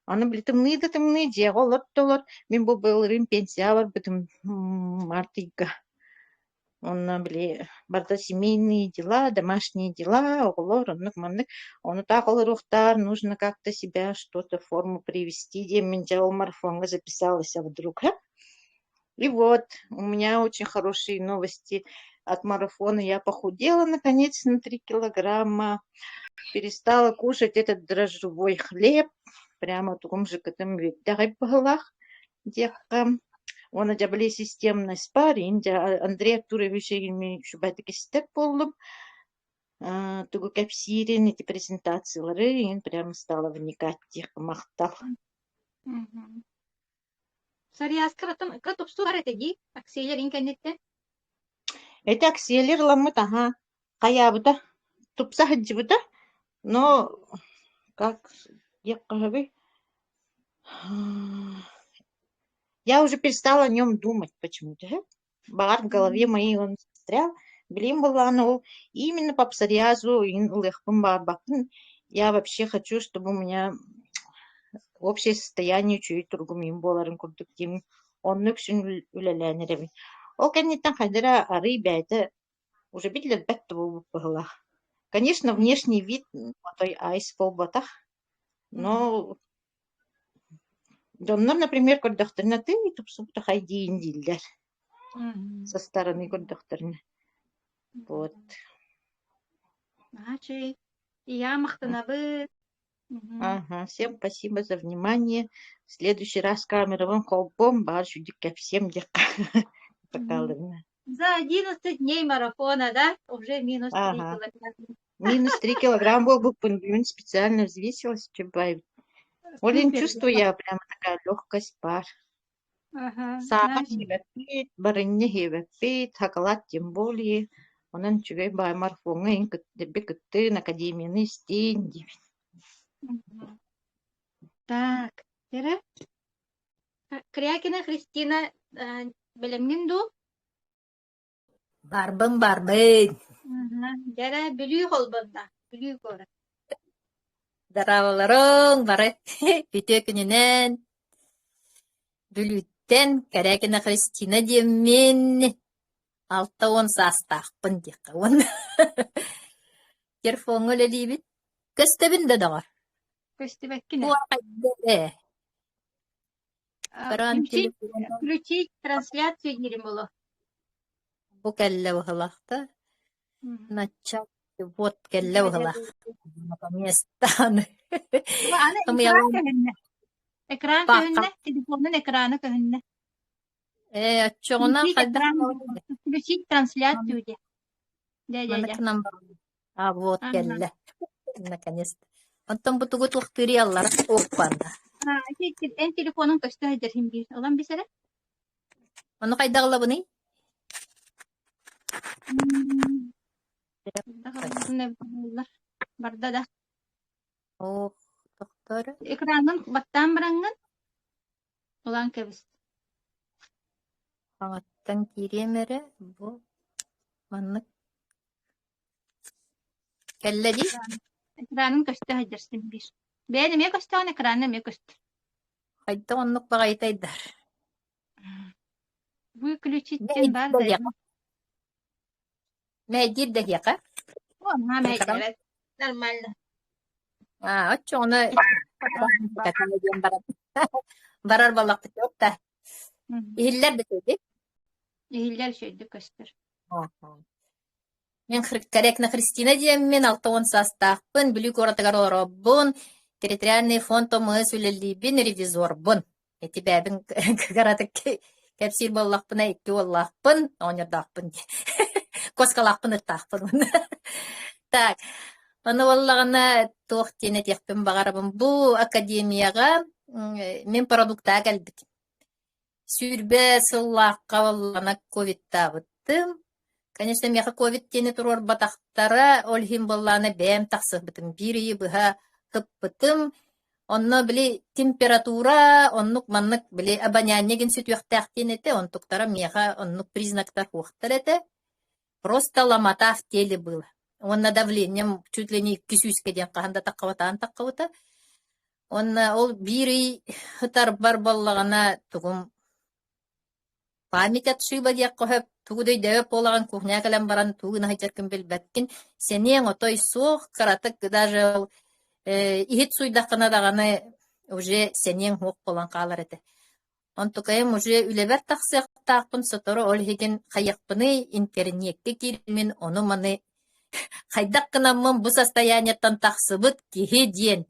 Аны били тымныы да тымныы дьиэҕэ олорт да олор. Мин бу былырыын пенсияҕа барбытым март ыйга. Онно били барыта семейные дела, домашние дела, оҕолор оннук-маннык. Ону таах олоруохтаар, нужно как-то себя что-то в форму привести диэммин дьэ ол марафоҥҥа записалась вдруг. И вот, у меня очень хорошие новости от марафона. Я похудела наконец на 3 килограмма, перестала кушать этот дрожжевой хлеб, прямо тугум же кытым быһылах диэххэ. Уонна дьэ били системность парень, дьэ Андрей Артурович үчүгэйдик истэр буоллум. Тугу кэпсиирин, ити презентациялары иҥин прямо стала вникать диэххэ махтал. Сарыйааска баттан ыкка тупсуһар этэ дии, аксиэлэрин кэнниттэн. Ити аксиэлэр ыламмыт аһа хайаабыта, тупса сылдьыбыта, но как диэххэ Я уже перестала о нем думать почему-то. Баҕар в голове моей он застрял. Билим буоллаҕына ол именно по псориазу иҥин ылыахпын баҕарбаппын. Я вообще хочу, чтобы у меня общее состояние үчүгэй туругум иҥин буоларын курдук диэн онно үксүн үлэлээн эрэбин. Ол кэнниттэн хайда эрэ арыый бэйэтэ уже биллэрбэт да буолбут быһыылаах. Конечно, внешний вид отой айс буолбатах, но Дьоннор, например, көрдөхтөрүнэ тыый тупсубутахай диин дииллэр. Со стороны көрдөхтөрүнэ. Вот. Наһаа үчүгэй. Ийэҕэ махтанабыт. Ага, всем спасибо за внимание. В следующий раз камерабын холбуом, баар үчүгдүк кэпсиэм диэххэ. Покалывына. За 11 дней марафона, да? Уже минус 3 Ага. килограмма. Минус 3 килограмм буолбуппун бүгүн специально взвесилась, чубай. Олин Супер. чувствую я прямо такая легкость пар. Ага, Саахар знаешь. сиэбэппит, барынньа сиэбэппит, хакалаат тем более. Онон үчүгэй баай марафоҥҥа иҥ дэлби кыттыын, академияны истиин диибин. Мгм. Так, эрэ. Крякина Христина, э, бэлэмҥин дуу? Барбын, барбын. Аһа, дьэ Бүлүү холбонно, Бүлүү куорат. Здраволоруҥ бары үтүө күнүнэн. Бүлүүттэн Кэрээкинэ Христина диэммин 60 саастаахпын диэххэ уонна телефоҥҥа үлэлиибин. Көстөбүн да доҕор. Көстүбэккин ээ. Туох ээ. Экран Включить, телефона включить трансляцию диирим буолуо. Бу кэллэ быһылаах да. Начало вот кэллэ быһылаах. Наконец-то аны. Бу аны экран көһүннэ. Экран Баахха. көһүннэ, телефонун экрана көһүннэ. Ээ, оччоҕуна Включить хайдах экран, включить трансляцию диэ. Дьэ, дьэ, Маны дьэ. гынан баран А вот Ага. кэллэ. Наконец-то. Онтон бу тугу туохтуурий аллара оппанна. А, ити эн телефонун көстө сылдьар иһин биир. Ылан бис эрэ. Ону хайдах ылабыный? М, Хайдах ылабын эбит буоллар. Барда да. Ох, тохтор. Экраҥҥын баттаан бараҥҥын ылан кэбис. Хаҥаттан киириэм эрэ. Бу маннык Кэллэ дии? Экранын көстө сылдьар син биир. Бэйэн эмиэ көстөҕүн, экрана эмиэ көстөр. Хайдах оннук баҕайытайдар? Выключить диэн баар да Мэйдиир да эһиэхэ? О, наһаа мэйдээбэт. Нормально. Аа, оччоҕуна диэн барар. Барар буоллахпыт да. Иһиллэр да үчүгэй. Иһиллэр үчүгэйдик көстөр. Мин Корректно Христина диэммин, 60 саастаахпын, Бүлүү куоратыгар олоробун, территориальный фонд ОМС үлэлиибин, ревизорбун. Ити бэйэбин кыратык кэпсиир буоллахпына икки уоллаахпын, оҕонньордоохпун диэн. Куоскалаахпын, ыттаахпын. Так, ону буоллаҕына туох диэн этиэхпин баҕарабын. Бу академияҕа мин продуктаа кэлбитим. 20 сыллаахха буоллаҕына ковидтаабыттым. Конечно, миэхэ ковид диэни туруорбатахтара, ол иһин буоллаҕына бэйэм тахсыбытым. Биир ыйы быһа Сыппытым, онно били температура оннук маннык били обоняние гин сүтүөхтээх диэн этэ, онтуктара миэхэ оннук признактар суохтар этэ. Просто ломота в теле было. Уонна давлением чуть ли не 200 диэн хаһан да таххабатаан таххабыта. Уонна ол биир ый ытарбар буоллаҕына тугум Память отшиба диэххэ сөп, тугу да өйдөөбөт буолаҕын, кухняҕа кэлэн баран тугу гына сылдьаргын билбэккин, сэниэҥ отой суох, кыратык даже ол иһит сууйдаххына даҕаны уже сэниэҥ суох буолан хаалар этэ. Онтукайым уже үлэбэр тахсыахтаахпын сотору ол иһигин хайыахпыный, интэриниэккэ киирэммин ону-маны хайдах гынаммын бу состояниеттан тахсыбыт киһи диэн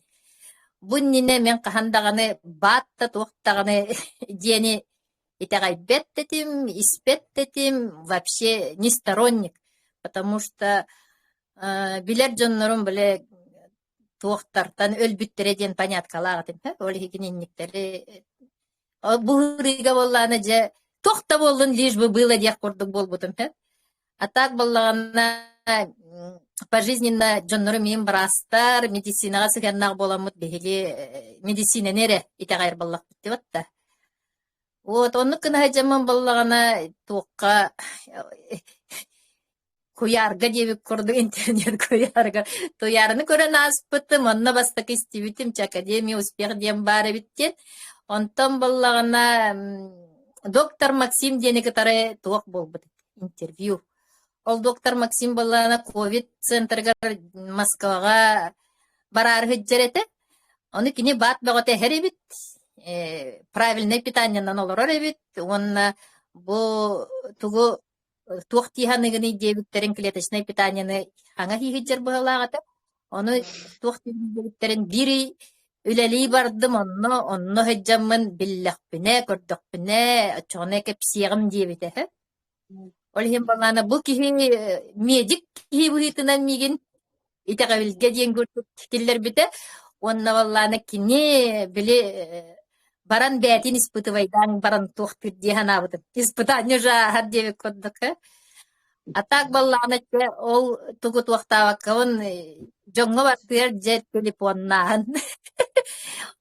бу иннинэ мин хаһан даҕаны баат да туох даҕаны диэни итэҕэйбэт да этим, испэт да этим, вообще не сторонник, потому что билэр дьоннорум бile туохтартан өлбүттэрэ диэн поняткалаах этим ол иһигин инниктэри бу ыарыыга буоллаҕына дьэ туох да буоллун лишь бы было диэх курдук буолбутум а так буоллаҕына пожизненно дьоннорум миин быраастар медицинаҕа сыһыаннаах буоламмыт биһиги медицинэни эрэ итэҕэйэр буоллахпыт диэбит да Вот оннук гына сылдьаммын буоллаҕына туохха куйаарга диэбит курдук интернет куйаарга туйаараны көрөн ааспытым, онно бастакы истибитим чэ Академия успех диэн баар эбит диэн. Онтон буоллаҕына доктор Максим диэни кытары туох буолбут интервью. Ол доктор Максим буоллаҕына ковид центрыгар Москваҕа бараары сылдьар этэ. Ону кини баат бөҕөтө эһэр эбит, правильнай питаниенан олорор эбит уонна бу тугу туох дии саныыгыный диэбиттэрин клеточнай питаниены хаҥа сииһирдьэр быһыылаах этэ. Ону туох диэбиттэрин биир ый үлэлии бардым, онно онно сылдьаммын биллэхпинэ, көрдөхпүнэ, оччоҕуна кэпсиэҕим диэбитэ үһү. Ол иһин балаана бу киһи медик киһи быһыытынан миигин итэҕэбилгэ диэн курдук киллэрбитэ. Уонна баллаана кини били баран бээтин испытывайдаан баран туохтуур дии санаабытым. Испытание уже ааһар диэбит курдук. А так баллаана чэ ол тугу туохтаабаккабын дьоҥҥо бардыар дьэ телефоннааһын.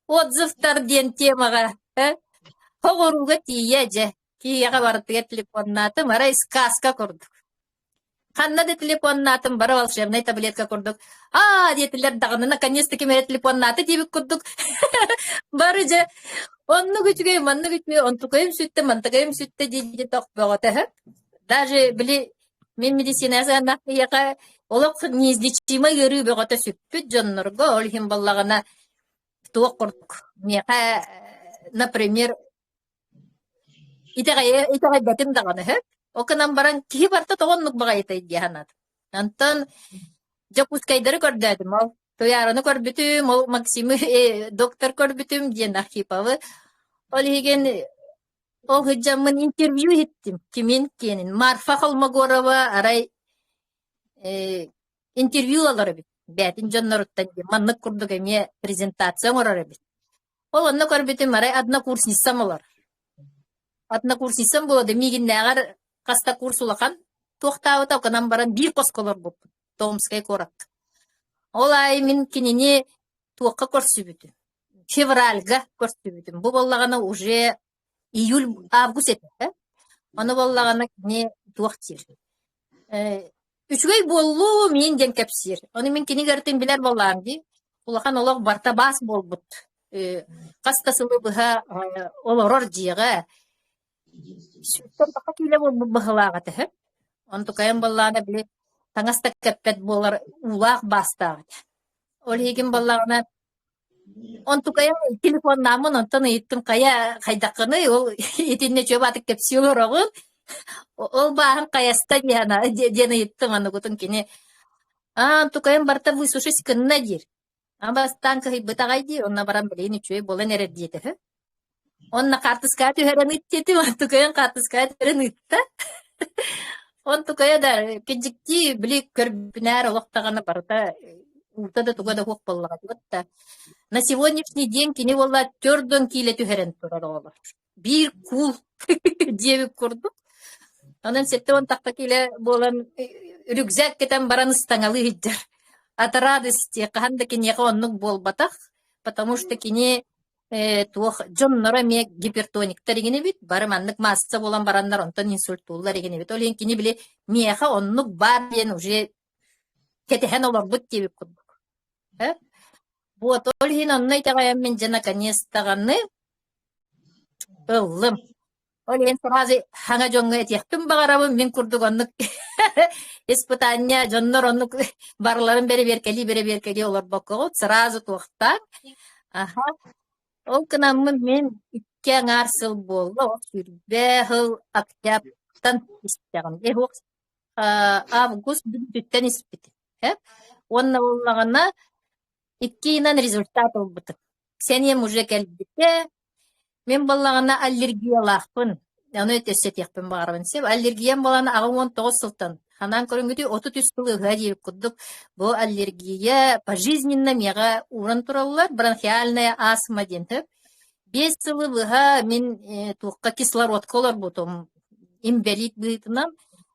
Отзывтар диэн темаҕа хоҕурууга тиийэ дьэ Киһиэхэ барытыгар телефоннаатым, арай сказка курдук. Ханна да телефоннаатым, бары волшебнай таблетка курдук. Аа диэтилэр даҕаны, наконец-таки мэрэ телефоннаата диэбит курдук. Бары дьэ оннук үчүгэй, маннык үчүгэй, онтукайым сүттэ, мантыкайым сүттэ дии тох бөҕөтө. Даже били мин медицина сыаннаах киһиэхэ олох неизлечимый ыарыы бөҕөтө сүппүт дьоннорго, ол иһин буоллаҕына туох курдук миэхэ, например, Итэҕэйэ итэҕэйбэтим даҕаны сөп. Ол гынан баран киһи барыта тоҕо оннук баҕайытай дии санаатым. Онтон Дьокуускайдары көрдөөтүм ол. Туйаараны көрбүтүм, ол Максимы доктор көрбүтүм диэн Архиповы. Ол иһигин ол сылдьаммын интервью иһиттим кимин киэнин. Марфа Холмогорова арай интервью ылар эбит. Бээтин дьонноруттан диэн маннык курдук эмиэ презентация оҥорор эбит. Ол онно көрбүтүм арай однокурсницам олор. Однокурсницам буолла да миигиннээҕэр хас да курс улахан туохтаабыта гынан баран биир хоско олорбуппут Томскай куоракка. Ол аайы мин кинини туохха көрсүбүтүм? Февральга көрсүбүтүм. Бу буоллаҕына уже июль, август этэ. Ону буоллаҕына кини туох диир? Үчүгэй буоллуу миин диэн кэпсиир. Ону мин кини гартын билэр буоллаҕым дии. Улахан олох барыта баас буолбут. Хас да сылы быһа олорор дьиэҕэ сүүстэн тахса киилэ буолбут быһыылаах этэ үһү. Онтукайым буоллаҕына били таҥас да кэппэт буолар уулаах баастаах этэ. Ол иһигин буоллаҕына Онтукайым телефоннааммын онтон ыйыттым хайа хайдаххыный ол итиннэ чуо баатык кэпсии олороҕун ол бааһын хайаста диэн диэн ыйыттым анугутун кини аа онтукайым барыта высушись гынна диир а бастаан кыһыйбыт аҕай диир онно баран билигин үчүгэй буолан эрэр диэтэ үһү Онно хаартыскаҕа түһэрэн ыыт диэтим, онтукайын хаартыскаҕа түһэрэн ыытта. Онтукайа да кидьиктии били көрбүнээр олох даҕаны барыта уута да туга да суох буоллаҕа да. На сегодняшний день кини буолла төрдөн киилэ түһэрэн турар оҕолор. Биир куул диэбит курдук. Онон 70 тахта киилэ буолан рюкзак кэтэн баран ыстаҥалыы сылдьар. От радости хаһан да киниэхэ оннук буолбатах, потому что кини туох дьонноро эмиэ гипертониктар игин эбит, бары маннык маасса буолан бараннар онтон инсультууллар игин эбит. Ол иһин кини били миэхэ оннук баар диэн уже кэтэһэн олорбут диэбит курдук. Э? Вот ол иһин онно итэҕэйэммин дьэ наконец даҕаны ыллым. Ол иһин сразу хаҥа дьоҥҥо этиэхпин баҕарабын, мин курдук оннук испытание дьоннор оннук барыларын бэрэбиэркэлии-бэрэбиэркэлии олорбоккоҕут сразу туохтаан. Аха. Ол гынаммын мин 2,5 сыл буолла, ол 20 сыл октябрьтан истэҕим. Эһуох август бүтүттэн испитим. Уонна буоллаҕына иккиинэн результат ылбытым. Сэниэм уже кэлбитэ. Мин буоллаҕына аллергиялаахпын. Ону өссө этиэхпин баҕарабын. Сөп аллергиям буолан 89 сылтан ханаан көрүҥҥүтүй 33 сыл ыһыа диэбит курдук бу аллергия пожизненно миэхэ ууран тураллар бронхиальная астма диэн сөп. 5 сылы быһа мин туохха кислородка олорбутум инбэлиит быһыытынан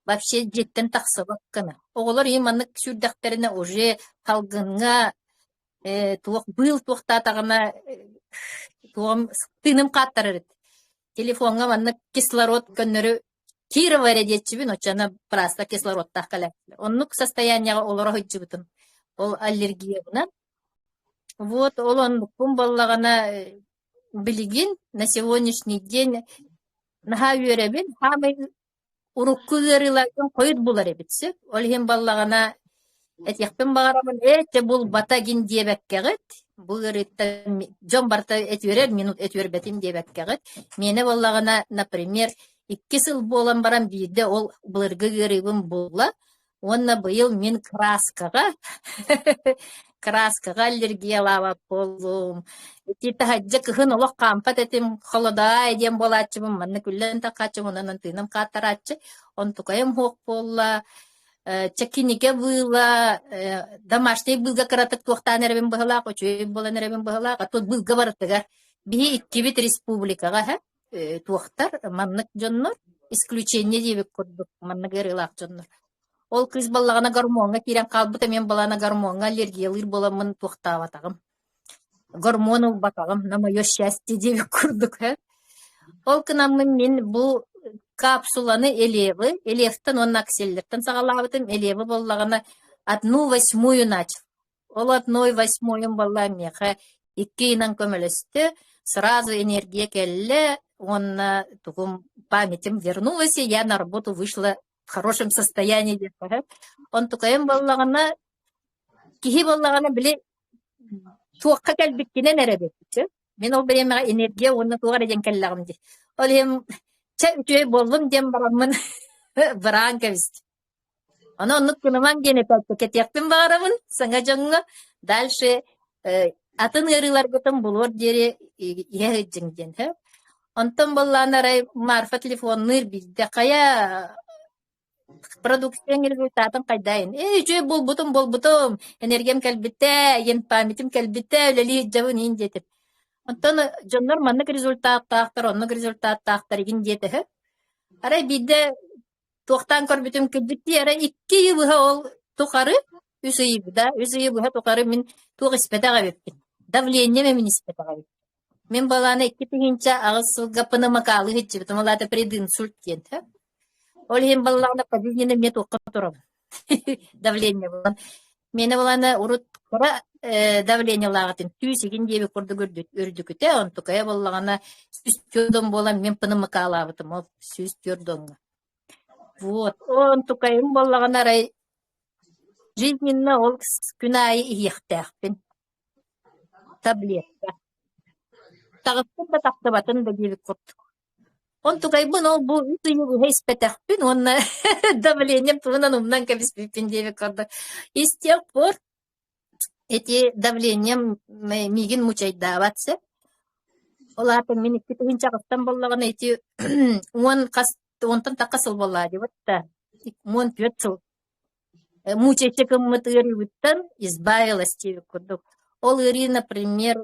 вообще дьиэттэн тахсыбат гына. Оҕолор ийэ маннык сүүрдэхтэринэ уже салгыҥҥа туох быыл туохтаатаҕына туом тыыным хааттарар эт. Телефоҥҥа маннык кислород көннөрү Кирова эрэ диэччибин оччоно просто кислородтаах кэлээччилэр. Оннук состояниеҕа олоро сылдьыбытым. Ол аллергиябынан. Вот ол оннукпун буоллаҕына билигин на сегодняшний день наһаа үөрэбин. Саамай урукку ыарыыларгын хойут булар эбит сөп. Ол иһин баллаҕына этиэхпин баҕарабын, ээ чэ булбата гин диэбэккэҕит, бу ыарыыттан дьон барыта этүөрэр, мин этүөрбэтим диэбэккэҕит. Миэнэ буоллаҕына, например, 2 сыл буолан баран биирдэ ол былыргы ыарыыбын булла уонна быйыл мин краскаҕа краскаҕа аллергиялаабат буоллум. Ити таһырдьа кыһын олох хаампат этим, холодаай диэн буолааччыбын, манна күллэн таххааччыбын, онон тыыным хааттарааччы. Онтукайым суох буолла. Чэ кинигэ быыла, домашний быылга кыратык туохтаан эрэбин быһалаах, үчүгэй буолан эрэбин быһалаах, а тут быылга барытыгар биһи иккибит республикаҕа һэ туохтар маннык дьоннор исключение диэбит курдук маннык ыарыылаах дьоннор. Ол кыыс баллаҕына гормоҥҥа киирэн хаалбыта, мен балаана гормоҥҥа аллергиялыыр буоламмын туохтаабатаҕым. Гормон ылбатаҕым, на мое счастье диэбит курдук э. Ол гынаммын мин бу капсуланы Элевы, Элевтэн уонна Акселлертэн саҕалаабытым. Элевы буоллаҕына одну восьмую начал. Ол одной восьмойун буолла миэхэ 2 ыйынан көмөлөстө, сразу энергия кэллэ уонна тугум памятим вернулась, и я на работу вышла в хорошем состоянии диэххэ. Онтукайым буоллаҕына киһи буоллаҕына били туохха кэлбиккинэн эрэ эбит. Мин ол бириэмэҕэ энергия уонна туох эрэ диэн кэллэҕим дии. Ол иһин чэ үчүгэй буоллум диэн бараммын быраан кэбистим. Ону оннук гынымаҥ диэн этиэхпин баҕарабын саҥа дьоҥҥо. Дальше атын ыарыыларгытын булуор диэри иһэ сылдьыҥ диэн һэ. Онтон буоллаҕына арай Марфа телефонныыр биирдэ хайа продукцияҥ результатын хайдаайын ээ үчүгэй буолбутум буолбутум энергиям кэлбитэ иэн памятым кэлбитэ үлэлии сылдьабын иин диэтим. Онтон дьоннор маннык результаттаахтар оннук результаттаахтар игин диэтэ үһү. Арай биирдэ Туохтаан көрбүтүм кырдьыктыы эрэ 2 ыйы быһа ол тухары, 3 ыйы да, 3 ыйы быһа тухары мин туох испэтэх эбиппин. Давлением эмин испэтэх эбиппин. Мин балаана 2008 сылга пневмокалы сылдьыбытым, ол аата прединсульт диэн. Ол иһин баллаҕына пожизненно эмиэ туохха турабын. Давление булан. Миэнэ балаана урут кыра давлениелааҕытын түүс игин диэбит курдук үрдүкүтэ, онтукайа буоллаҕына 104 буолан мин пневмокалаабытым ол 104 доҥҥа. Вот, онтукайым буоллаҕына арай жизненно ол күн аайы иһиэхтээхпин. Таблетка. Таҕыстым да тахсыбатын да диэбит курдук. Онтукайбын ол бу үс ыйы быһа испэтэхпин уонна давлением туһунан умнан кэбиспиппин диэбит курдук. И с тех пор Ити давлением миигин мучайдаабат сөп. Ол аата мин 2008 буоллаҕына ити 10 хас уонтан тахха сыл буоллаҕа дии да 14 сыл мучайча гыммыт ыарыыбыттан избавилась диэбит курдук. Ол ыарыы, например,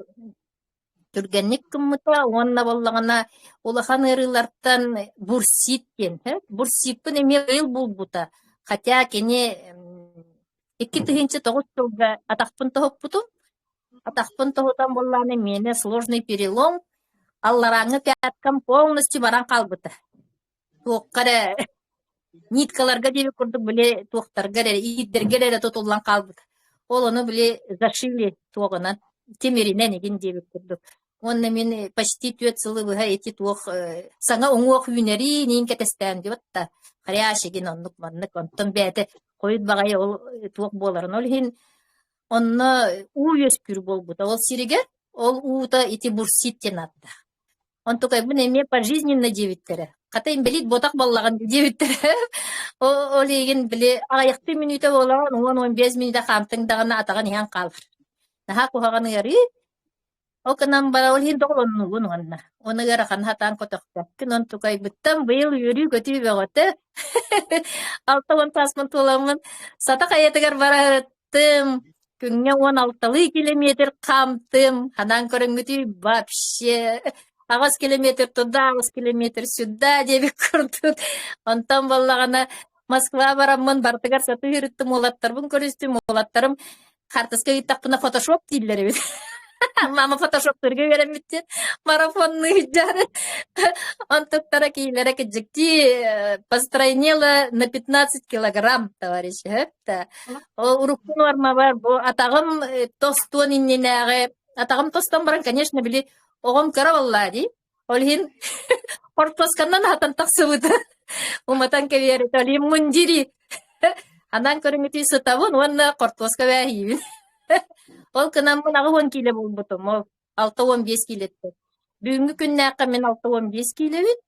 түргэнник гыммыта уонна буоллаҕына улахан ыарыылартан бурсит диэн бурсиппын эмиэ быйыл булбута. Хотя кини. 2009 сылга атахпын тоһуппутум. Атахпын тоһутан буоллаҕына миэнэ сложный перелом, алларааҥҥы пяткам полностью баран хаалбыта. Туохха эрэ ниткаларга диэбит курдук били туохтарга эрэ иирдэргэ эрэ тутуллан хаалбыт. Ол ону били зашили туоҕунан тимиринэн игин диэбит курдук. Уонна мин почти түөрт сылы быһа ити туох саҥа уҥуох үүнэрин иин кэтэстээн диэбит да хрящ игин оннук маннык онтон бэйэтэ хойут баҕайы ол туох буоларын ол иһин онно уу үөскүүр буолбута ол сиригэр ол уута ити бурсит диэн ааттаах Онтукайбын эмиэ пожизненно диэбиттэрэ. Хата инбэлиит буотах буоллаҕын диэбиттэрэ. Ол иһин били аҕыйахтыы мүнүүтэ буолаҕын, 10-15 мүнүүтэ хаамтыҥ даҕаны атаҕын иһэн хаалар. Наһаа куһаҕан ыарыы. Ол гынан баран ол иһин доҕолоннугун уонна. Уонна ыараханы сатаан көтөхпөккүн. Онтукайбыттан быйыл үөрүү-көтүү бөҕөтө. 60 сааспын туоламмын Сата хайатыгар бара Тым, күҥҥэ 16-лыы километр хаамтым, ханаан көрөҥҥүтүй вообще 8 километр туда, 8 километр сюда диэбит курдук. Онтон буоллаҕына Москва бараммын барытыгар сатыы ыһырыттым, уолаттарбын көрүстүм, уолаттарым хаартыска ыыттахпына фотошоп дииллэр эбит. Мама фотошоптарга үөрэммиттин марафоннуу сылдьан онтуктара киилэрэ кыдьыктии постройнела на 15 килограмм товарищ да ол урукку нуормабар бу атаҕым тостуон иннинээҕи атаҕым тостон баран конечно били оҕом кыра буоллаа дии ол иһин хортуосканнан аһатан тахсыбыта уматан кэбиэрит ол иһин мундири анаан көрүҥүтүй сытабын уонна хортуоска бээһиибин Ол гынаммын 80 киилэ буолбутум, ол 65 киилэттэн. Бүгүҥҥү күннээххэ мин 65 киилэбин,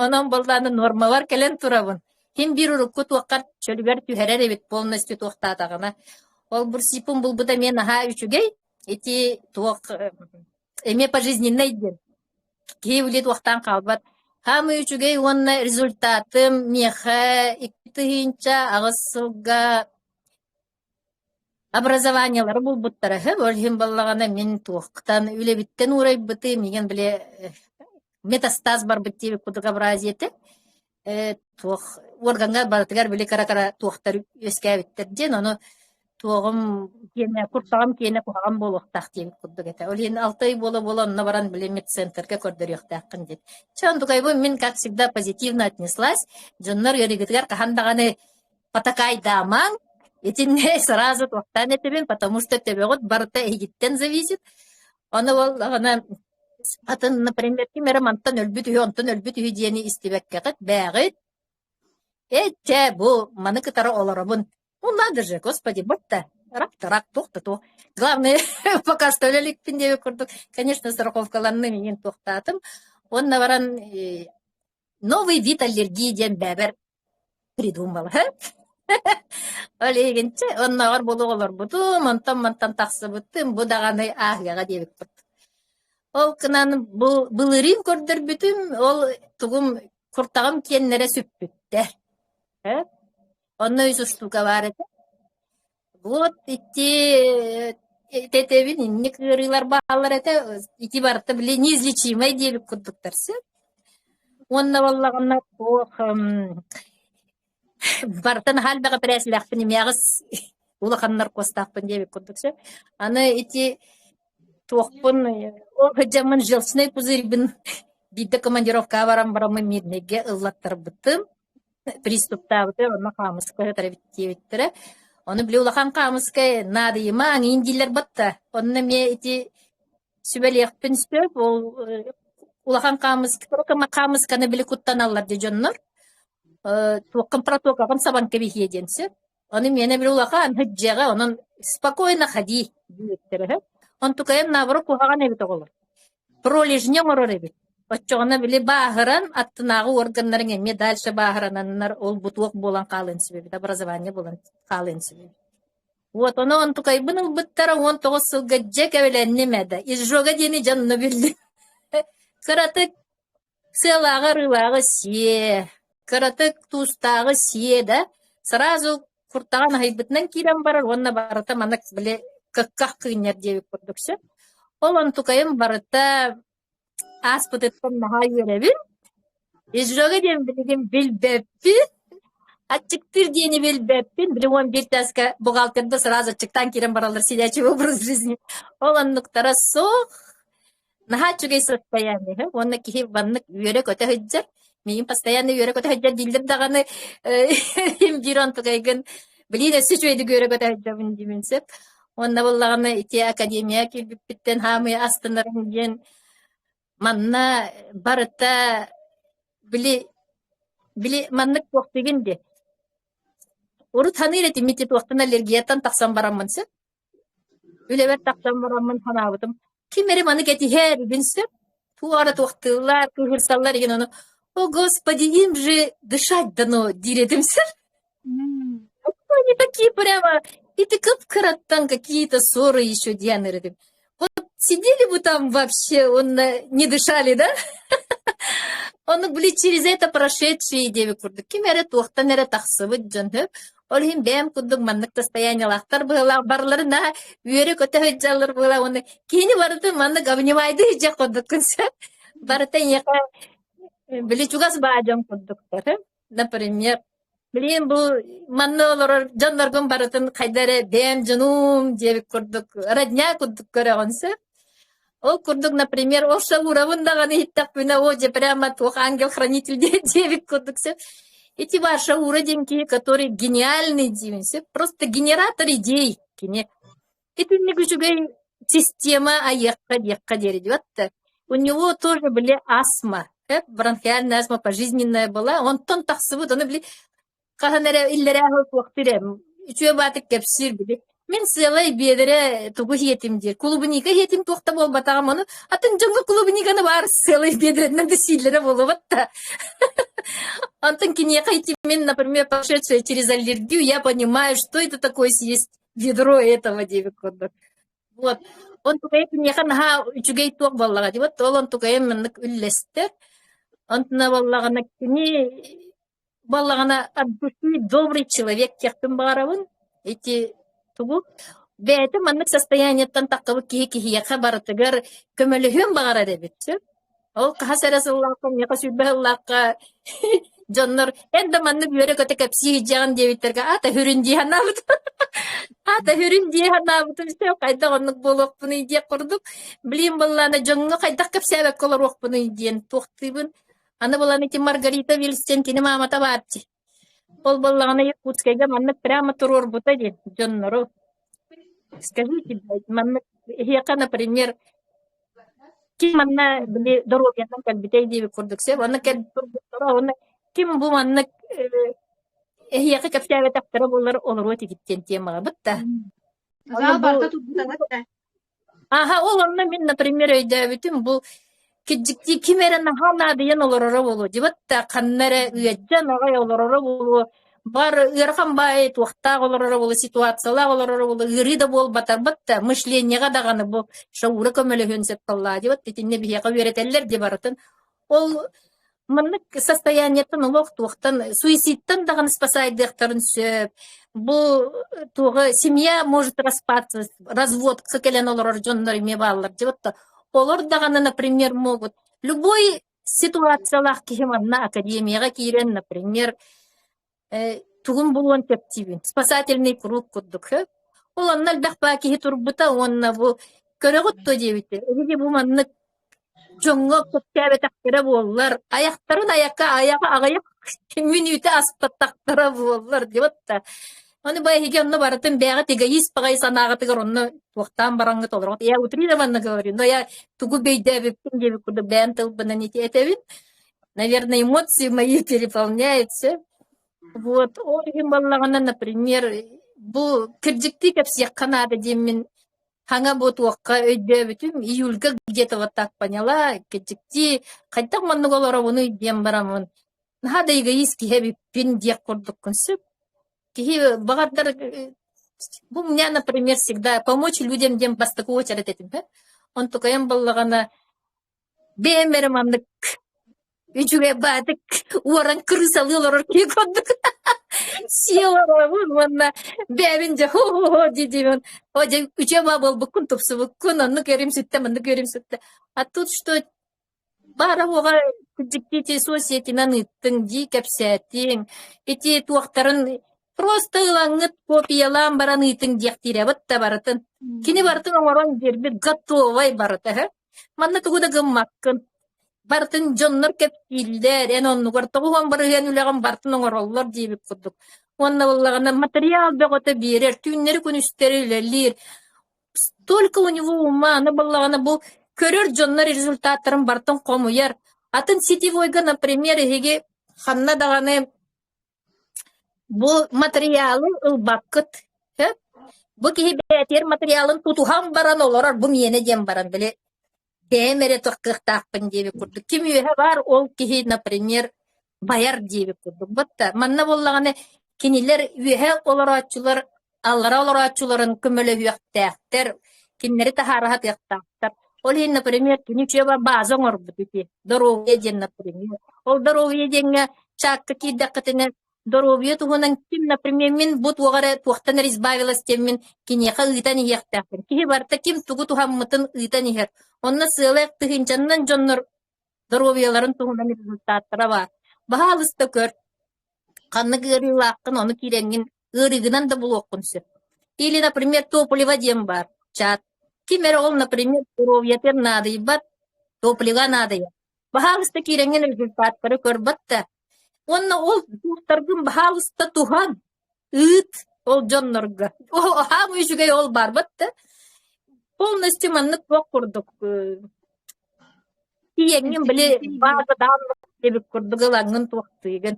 онон буоллаҕына нуормалар кэлэн турабын. Ким биир урукку туоххар чөлүгэр түһэрэр эбит полностью туохтаатаҕына. Ол бурсиппын булбута эмиэ наһаа үчүгэй. Ити туох эмиэ пожизненный диэн. Киһи били туохтаан хаалбат. Хаамыы үчүгэй уонна результатым миэхэ 2008 сылга Образованиелары булбуттара үһү, ол иһин буоллаҕына мин туохтан үлэбиттэн уурайбытым, миигин били метастаз барбыт диэбит курдук абразия этэ. Туох уоргаҥҥа барытыгар били кыра-кыра туохтар үөскээбиттэр диэн, ону туоҕум киэнэ куртаҕым киэнэ куһаҕан буолуохтаах диэбит курдук этэ. Ол иһин алта ый буола-буола онно баран били медцентргэ көрдөрүөхтээххин диэн. Чэ, онтукайбын мин как всегда позитивно отнеслась. Дьоннор ыарыыгытыгар хаһан даҕаны Потакайдаамаҥ, итиннэ сразу туохтаан этэбин, потому что төбөҕүт барыта эһигиттэн зависит. Ону буоллаҕына атын, например, ким эрэ мантан өлбүт үһү, онтон өлбүт үһү диэни истибэккэҕит, бээҕит. Э, чэ, бу маны кытары олоробун. Ну надо же, господи, будто рак-то рак, туох да туох. Главное, пока что өлө иликпин диэбит курдук, конечно, страховкаланным иҥин туохтаатым. Уонна баран новый вид аллергии диэн бэбэр придумала. Ол иһигинчэ оннооҕор буолуох олорбутум, онтон-мантан тахсыбытым, бу даҕаны ааһыаҕа диэбиппит. Ол гынан бу былырыын көрдөрбүтүм, ол тугум куртаҕым киэннэрэ сүппүттэр. Онно үс устуука баар этэ. Вот ити тэтэбин инник ыарыылар бааллар этэ. Ити барыта били неизлечимай диэбит курдуктар сөп. Уонна буоллаҕына туох барыта наһаа элбэх эпэрээсилээхпин эмиэ аҕыс улахан наркозтаахпын диэбит курдук сөп. Аны ити туохпун ол сылдьаммын желчный пузырьбын биирдэ командировкаҕа баран бараммын Мирнэйгэ ыллаттарбытым. Приступтаабыта онно хаамыска сытар эбит диэбиттэрэ. Ону били улахан хаамыска наадыйымаҥ иин дииллэр батта. Онно эмиэ ити сүбэлиэхпин сөп. Ол улахан хаамыска хаамысканы били куттаналлар дии дьоннор. Туоххун протокаҕын сабан кэбиһиэ диэн сөп. Ону миэнэ били улахан дьиэҕэ онон спокойно ходи диэбиттэрэ үһү. Онтукайым наоборот куһаҕан эбит оҕолор. Пролежни оҥорор эбит. Оччоҕуна били бааһыран аттынааҕы органнарыҥ эмиэ дальше бааһырананнар ол бутуок буолан хаалыан сөп эбит, образование буолан хаалыан сөп эбит. Вот ону онтукайбын ылбыттара 19 сылга дьэ кэбилэнним ээ да. Изжога диэни дьэ онно биллим. Кыратык Сыалааҕы-арыылааҕы сиэ, кыратык туустааҕы сиэ да, сразу куртаҕын аһыйбытынан киирэн барар уонна барыта маннык били кыкках кыынньар диэбит курдук сөп. Ол онтукайым барыта ааспытыттан наһаа үөрэбин. Изжога диэн билигин билбэппин. Аччыктыыр диэни билбэппин, били 11 чааска бухгалтерда сразу аччыктаан киирэн бараллар сидячий образ жизни. Ол оннуктара суох. Наһаа үчүгэй состояние уонна киһи маннык үөрэ-көтө сылдьар. Миигин постоянно үөрэ-көтө сылдьар дииллэр даҕаны им биир онтукайгын билиин өссө үчүгэйдик үөрэ-көтө сылдьабын диибин сөп. Уонна буоллаҕына ити академия киирбиппиттэн хаамыы астынарым диэн манна барыта били били маннык туохтугун дии. Урут саныыр этим ити туохтан аллергияттан тахсан бараммын сөп. Үлэбэр тахсан бараммын санаабытым, ким эрэ маны кэтиһээр игин сөп, туох эрэ туохтууллар, кыыһырсаллар игин ону «О, Господи, им же дышать дано» диир этим сөп. Они такие прямо, и ты кып-кыраттан какие-то ссоры еще диэн этим. Вот сидели бы там вообще, он не дышали, да? Ону били через это прошедшие диэбит курдук. Ким эрэ туохтан эрэ тахсыбыт дьон сөп. Ол иһин бэйэм курдук маннык состояниелаахтар быһыылаах барыларын наһаа үөрэ-көтө сылдьаллар быһыылаах уонна киһини барытын маннык обнимайды сылдьар курдуккун сөп. Барыта эйиэхэ били чугас баа дьон курдуктар. Например, билигин бу манна олорор дьонноргун барытын хайда эрэ бэйэм дьонум диэбит курдук родня курдук көрөҕүн сөп. Ол курдук, например, ол Шалуровын даҕаны иһиттэхпинэ, о, дьэ прямо туох ангел-хранитель диэбит курдук сөп. Ити бар Шаура диэн киһи, который гениальный диибин сөп, просто генератор идей кини. Итинник үчүгэй система айыахха диэххэ диэри диэбэт У него тоже были астма, бронхиальная астма пожизненная была. Онтон тахсыбыт, ону били хаһан эрэ иллэрээ сыл туохтуур ээ үчүгэй баатык кэпсиир били мин сыалай биэдэрэ тугу иһиэтим диир клубника иһиэтим туох да буолбатаҕым ону атын дьоҥҥо клубниканы баар сыалай биэдэрэнэн да сииллэрэ буолубат да Онтон киниэхэ ити мин например прошедшая через аллергию я понимаю что это такое съесть ведро этого диэбит курдук вот онтукайа киниэхэ наһаа үчүгэй туох буоллаҕа дии вот ол онтукайа маннык үллэстэр онтуна буоллаҕына кини Буоллаҕына от души добрый человек диэхпин баҕарабын. Ити тугу бэйэтэ маннык состояниеттан таххыбыт киһи киһиэхэ барытыгар көмөлөһүөн баҕарар эбит сөп. Ол хаһыс эрэ сыллаахха, миэхэ 20 сыллаахха дьоннор эн да маннык үөрэ-көтө кэпсии сылдьаҕын диэбиттэргэ аата үрүн дии санаабытым. Аата үрүн дии санаабытым сөп хайдах оннук буолуохпунуй диэх курдук. Билигин буоллаҕына дьоҥҥо хайдах кэпсээбэккэ олоруохпунуй диэн туохтуубун. Аны булан ити Маргарита Вильстен кини маамата баар дии. Ол буоллаҕына Якутскайга маннык прямо туруорбута дии дьоннору. Скажите, блядь, маннык эһиэхэ, например, ким манна били доруобуйанан кэлбитэй диэбит курдук сөп. Онно кэлбит турбуттара, уонна ким бу маннык эһиэхэ кэпсээбэтэхтэрэ буоллар олоруо этигит диэн темаҕа бытта. Зал барыта турбута да. Аһа, ол онно мин, например, өйдөөбүтүм бу кирдьиктии ким эрэ наһаа наадыйан олороро буолуо дьыбат да ханна эрэ ыаддьан аҕай олороро буолуо бар ыарахан баай туохтаах олороро буолуо ситуациялаах олороро буолуо ыарыы да буолбатарбыт да мышлениеҕа даҕаны бу шаура көмөлөһүөн сөп буоллаа дьыбат итиннэ биһиэхэ үөрэтэллэр дии барытын Ол маннык состояниеттан олох туохтан суицидтан даҕаны спасайдыахтарын сөп. Бу туоҕа семья может распаться, разводка кэлэн олорор дьоннор эмиэ бааллар дьэ вот олор даҕаны, например, могут любой ситуациялаах киһи манна академияҕа киирэн, например, тугун булуон сөп спасательный круг курдук сөп. Ол онно элбэх баа киһи турбута уонна бу көрөҕүт дуо диэбитэ. Эһиги бу маннык дьоҥҥо кэпсээбэтэхтэрэ буоллар, айахтарын айакка айаҕа аҕыйах мүнүүтэ аспатахтара буоллар диэбит да. Ону бу эһиги онно барытын бэйэҕит эгоист баҕайы санааҕытыгар онно туохтаан бараҥҥыт олороҕут. Я утрированно говорю, но я тугу өйдөөбүппүн диэбит курдук бэйэм тылбынан ити этэбин. Наверное, эмоции мои переполняются. Вот, ол иһин буоллаҕына, например, бу кырдьыктыы кэпсиэххэ наада диэммин хаҥа бу туохха өйдөөбүтүм, июльга где-то вот так поняла, кырдьыктыы хайдах маннык олоробунуй диэн бараммын, наһаа да эгоист киһи эбиппин диэх курдуккун сөп. Киһи баҕардар бу у меня, например, всегда помочь людям диэн бастакы уочарат этим, Онтукайым буоллаҕына Бэйэм эрэ маннык үчүгэй баатык уоран крысалыы олорор киһи курдук сиэ олоробун уонна бэйэбин дьэ хо-хо-хо дии-диибин о дьэ үчүгэй баа буолбуккун тупсубуккун оннук үөрүм сүттэ маннык үөрүм сүттэ а тут что Баара уоҕа дьикти соцсетинэн ыыттыҥ дии кэпсээтиҥ. Ити туохтарын просто ылаҥҥыт копиялаан баран ыытыҥ диэхтиирэбит да барытын. Кини барытын оҥорон биэрбит готовай барыта үһү. Манна тугу да гыммаккын. Барытын дьоннор кэпсииллэр, эн оннугар 90% үлэҕин барытын оҥороллор диэбит курдук. Уонна буоллаҕына матырыйаал бөҕөтө биэрэр, түүннэри-күнүстэри үлэлиир. Столько у него ума, аны буоллаҕына бу көрөр дьоннор результаттарын барытын хомуйар. Атын сетевойга, например, эһиги ханна даҕаны бу матырыйаалы ылбаккыт. Сөп? Бу киһи бэйэтигэр матырыйаалын тутуһан баран олорор, бу миэнэ диэн баран, били бэйэм эрэ кыахтаахпын диэбит курдук. Ким үөһэ баар, ол киһи, например, байар диэбит курдук. Батта манна буоллаҕына кинилэр үөһэ олорооччулар аллара олорооччуларын көмөлөһүөхтээхтэр, кинилэри таһаара сатыахтаахтар. Ол иһин, например, кини үчүгэй бааза оҥорбут ити доруобуйа диэн, например. Ол доруобуйа диэҥҥэ чаакка киирдэххитинэ доруобуйа туһунан ким, например, мин бу туох эрэ туохтан эрэ избавилась диэммин киниэхэ ыытан иһиэхтээхпин. Киһи барыта ким тугу туһаммытын ыытан иһэр. Онно сыала тыһыынчаннан дьоннор доруобуйаларын туһунан результаттара баар. Баһаалыста көр, ханнык ыарыылааххын ону киирэҥҥин ыарыыгынан да булуоххун сөп. Или, например, топливо диэн баар, чат. Ким эрэ ол, например, здоровьетыгар наадыйбат, топливо наадыйар. Баһаалыста киирэҥҥин результаттары көрбөт да. Уонна ол туохтаргын баһаалыста туһан, ыыт ол дьоннорго. Аһаам үчүгэй ол барбат да. Полностью маннык туох курдук тиийэҥҥин били бааза дааннык диэбит курдук ылаҥҥын туохтыыгын.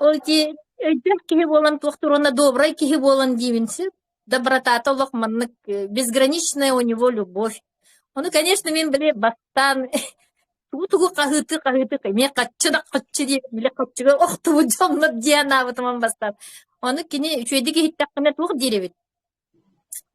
Ол ити өйдөөх киһи буолан туохтуур уонна добрай киһи буолан диибин сөп. Добротата олох маннык безграничная у него любовь. Ону, конечно, мин били бастаан тугу-тугу хаһыытыы-хаһыытыы эмиэ хаччы да хаччы диэн били хаччыга охтубут дьоннор диэн анаабытым бастаан. Ону кини үчүгэйдик иһиттэххинэ туох диир эбит?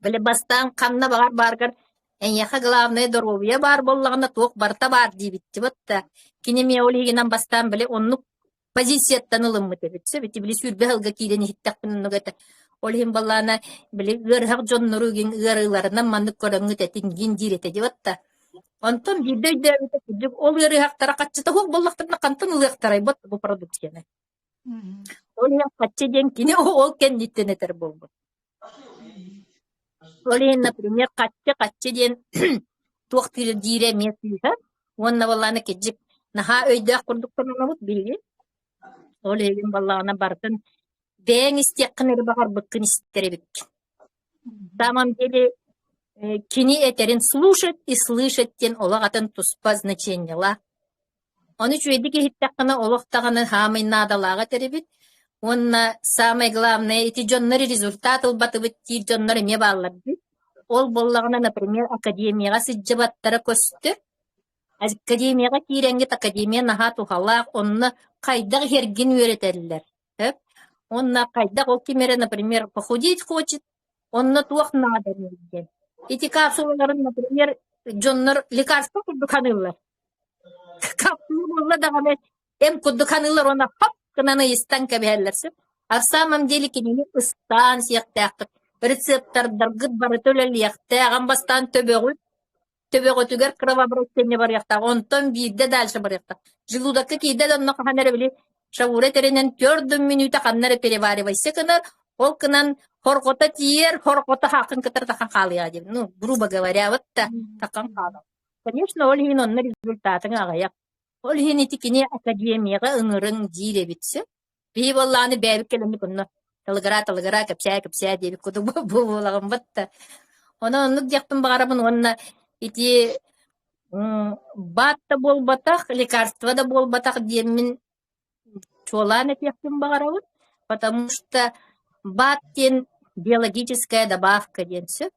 Били бастаан ханна баҕар бааргар эйиэхэ главное доруобуйа баар буоллаҕына туох барыта баар диэбиттибит да. Кини эмиэ ол иһигинэн бастаан били оннук позицияттан ылыммыт эбит. Сөп ити били 20 сылга киирэн иһиттэхпин оннук этэ. Ол иһин баллаана били ыарыһах дьоннору игин ыарыыларынан маннык көрөҥҥүт этингин диир этэ диэбит да. Онтон биирдэ өйдөөбүтэ кырдьык ол ыарыһахтара хаччыта суох буоллахтарына хантан ылыахтарай бот бу продукцияны. Ол иһин хаччы диэн кини ол кэнниттэн этэр буолбут. Ол иһин, например, хаччы-хаччы диэн туох диирэ эмиэ сыыһа уонна буоллаҕына кырдьык наһаа өйдөөх курдук сананабыт биһиги. Ол иһин буоллаҕына барытын бэйэҥ истиэххин эрэ баҕарбыккын истэр эбиккин. На самом деле кини этэрин слушать и слышать диэн олох атын туспа значениелаах. Ону үчүгэйдик иһиттэххинэ олох даҕаны саамай наадалааҕа этэрибит уонна самое главное ити дьоннор результат ылбатыбыт диир дьоннор эмиэ бааллар дии. Ол буоллаҕына, например, академияҕа сылдьыбаттара көстөр. Академияҕа киирэҥҥит академия наһаа туһалаах, онно хайдах иһэргин үөрэтэллэр. Сөп. Уонна хайдах ол ким эрэ, например, похудеть хочет, онно туох нааданый диэн. Ити капсулаларын, например, дьоннор лекарство курдук ханыыллар. Капсула буолла даҕаны эм курдук ханыыллар уонна хоп гынан ыйыстан кэбиһэллэр сөп. А в самом деле кинини ыстаан сиэхтээххит. Рецептордаргыт барыта үлэлиэхтээх. Ан бастаан төбөҕүт төбөҕүтүгэр кровообращение барыахтаах, онтон биирдэ дальше барыахтаах. Желудокка киирдэ да онно хаһан эрэ били шаура тэринэн төрдүн мүнүүтэ ханна эрэ переваривайся гынар, ол гынан хорҕото тиийэр, хорҕото хаахын кытары тахан хаалыаҕа диэн. Ну, грубо говоря, вот да тахан хаалар. Конечно, ол иһин онно результатыҥ аҕыйах. Ол иһин ити кини академияҕа ыҥырыҥ диир эбит сөп. Биһи буоллаҕына бэйэбит кэлэммит онно талыгыраа-талыгыраа кэпсээ-кэпсээ диэбит курдук буолаҕын батта. Онон оннук диэхпин баҕарабын уонна ити баат да буолбатах, лекарство да буолбатах диэммин чуолаан этиэхпин баҕарабын, потому что баат диэн биологическая добавка диэн сөп.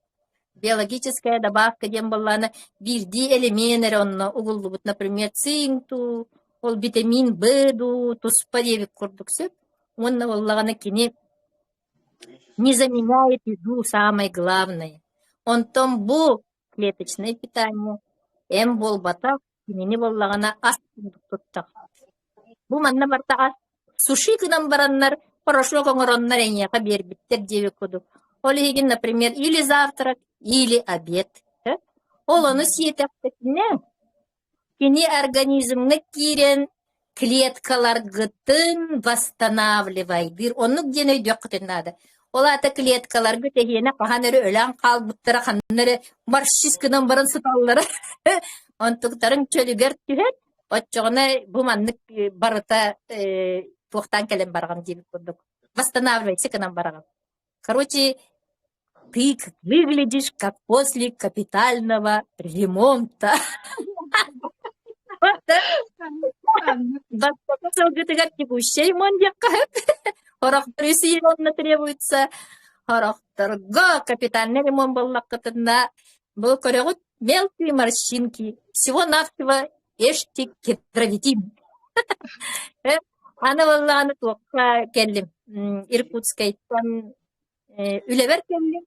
Биологическая добавка диэн буоллаҕына биирдии элемент эрэ онно угуллубут, например, цинк дуу, ол витамин Б дуу, туспа диэбит курдук сөп. Уонна буоллаҕына кини не заменяет еду самое главное. Онтон бу клеточное питание эм буолбатах, кинини буоллаҕына ас курдук туттар. Бу манна барыта ас суши гынан бараннар порошок оҥороннор эйиэхэ биэрбиттэр диэбит курдук. Ол иһигин, например, или завтрак, или обед. Ол ону сиэтэхпитинэ, Кини организмҥа киирэн клеткаларгытын восстанавливайдыыр. Оннук диэн өйдүөххүтүн наада. Ол аата клеткаларгыт эһиэнэ хаһан эрэ өлөн хаалбыттара, ханна эрэ маршист гынан баран сыталлара. Онтуктарын чөлүгэр түһэн, оччоҕуна бу маннык барыта туохтаан кэлэн бараҕын диэбит курдук. Восстанавливайся гынан бараҕын. Короче, ты выглядишь как после капитального ремонта. Бастакы сылгытыгар текущий ремонт диэххэ Хорохтор үс ремонтна требуется. Хорохторго капитальный ремонт буоллаххытына бу көрөҕүт мелкие морщинки всего-навсего ешьте кедровитин. Аны буоллаҕына туохха кэллим Иркутскайтан үлэбэр кэллим.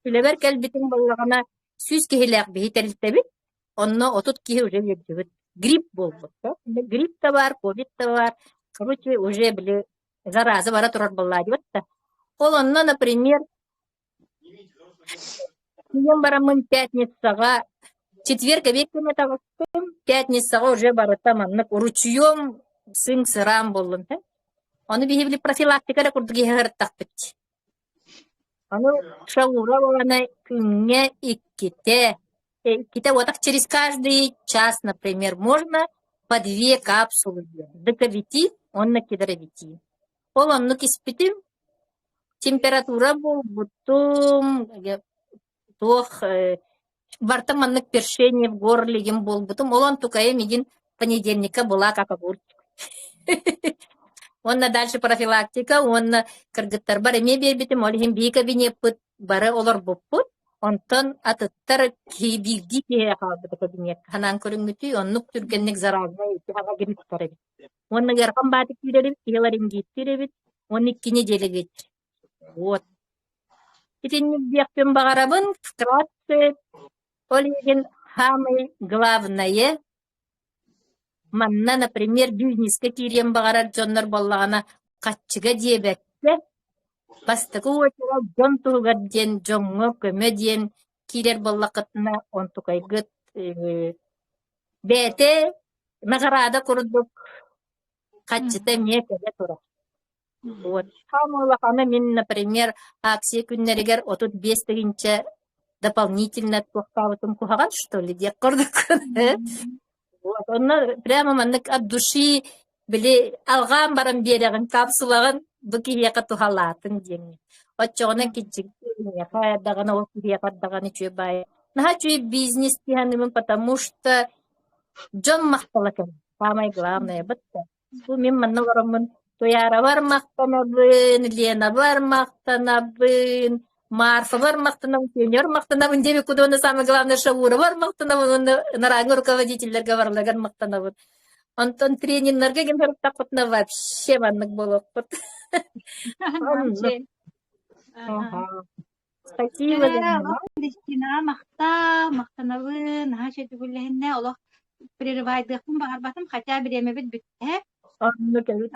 Үлэбэр кэлбитим буоллаҕына 100 киһилээх биһи тэрилтэбит. Онно 30 киһи уже үөрдүбүт. Грипп буолбут. Грипп да баар, ковид да баар. Короче, уже били зараза бара турар буоллаа диэбит да. Ол онно, например, Тиийэн бараммын пятницаҕа четверг эбиэт кэннэ таҕыстым, пятницаҕа уже барыта маннык ручьем сыҥ-сыраан буоллум һэ. Ону биһи били профилактика эрэ курдук иһэ сырыттахпыт. Ону шаура буолана күҥҥэ иккитэ, иккитэ вот так через каждый час, например, можно по две капсулы декавити уонна кедровити. Ол оннук испитим, Температура буолбутум, туох барыта маннык першение в горле диэн буолбутум. Ол онтукайым игин понедельникка была как огурчик. Уонна дальше профилактика уонна кыргыттарбар эмиэ биэрбитим. Ол иһин биир кабинеппыт бары олорбуппут. Онтон атыттар киһи биирдии киһи хаалбыта кабинекка. Ханаан көрүҥҥүтүй, оннук түргэнник заразная ити грипптар эбит. Уонна ыарахан баатык киирэр эбит, киһи ларингиттиир эбит, уонна икки нэдиэлэ эбит. Вот. Итинник диэхпин баҕарабын, вкратце, ол иһин самый главное, манна, например, бизнескэ киириэн баҕарар дьоннор буоллаҕына, хаччыга диэбэккэ, бастакы уочарат дьон туһугар диэн, дьоҥҥо көмө диэн киирэр буоллаххытына, онтукайгыт бэйэтэ Наҕараада курдук хаччыта эмиэ кэлэ турар. Вот. Самое улахана мин, например, акция күннэригэр 35 тыһыынча дополнительно туохтаабытым куһаҕан, что ли, диэх курдук. Вот. Онно прямо маннык от души били алҕаан баран биэрэҕин, капсулаҕын бу киһиэхэ туһалаатын диэҥҥин. Оччоҕуна киччик киһиэхэ даҕаны, ол киһиэхэ даҕаны үчүгэй баайы. Наһаа үчүгэй бизнес дии потому что Дьон махтала кэлэр, саамай главное бытта. Бу мин манна олороммун Туйаарабар махтанабын, Ленабар махтанабын, Марфабар махтанабын, Сеньор махтанабын диэбит кудуона самое главное Шауровар махтанабын уонна нарааҥҥы руководителлэргэ барыларыгар махтанабын. Онтон трениннэргэ ким сырыттахпытына вообще маннык буолуохпут. Оннук. Спасибо, Олох Кристина махтал, махтанабын, наһаа үчүгэй үллэһиннэ, олох прерывайдыахпын баҕарбатым, хотя бириэмэбит бүттэ. Оннук эбит.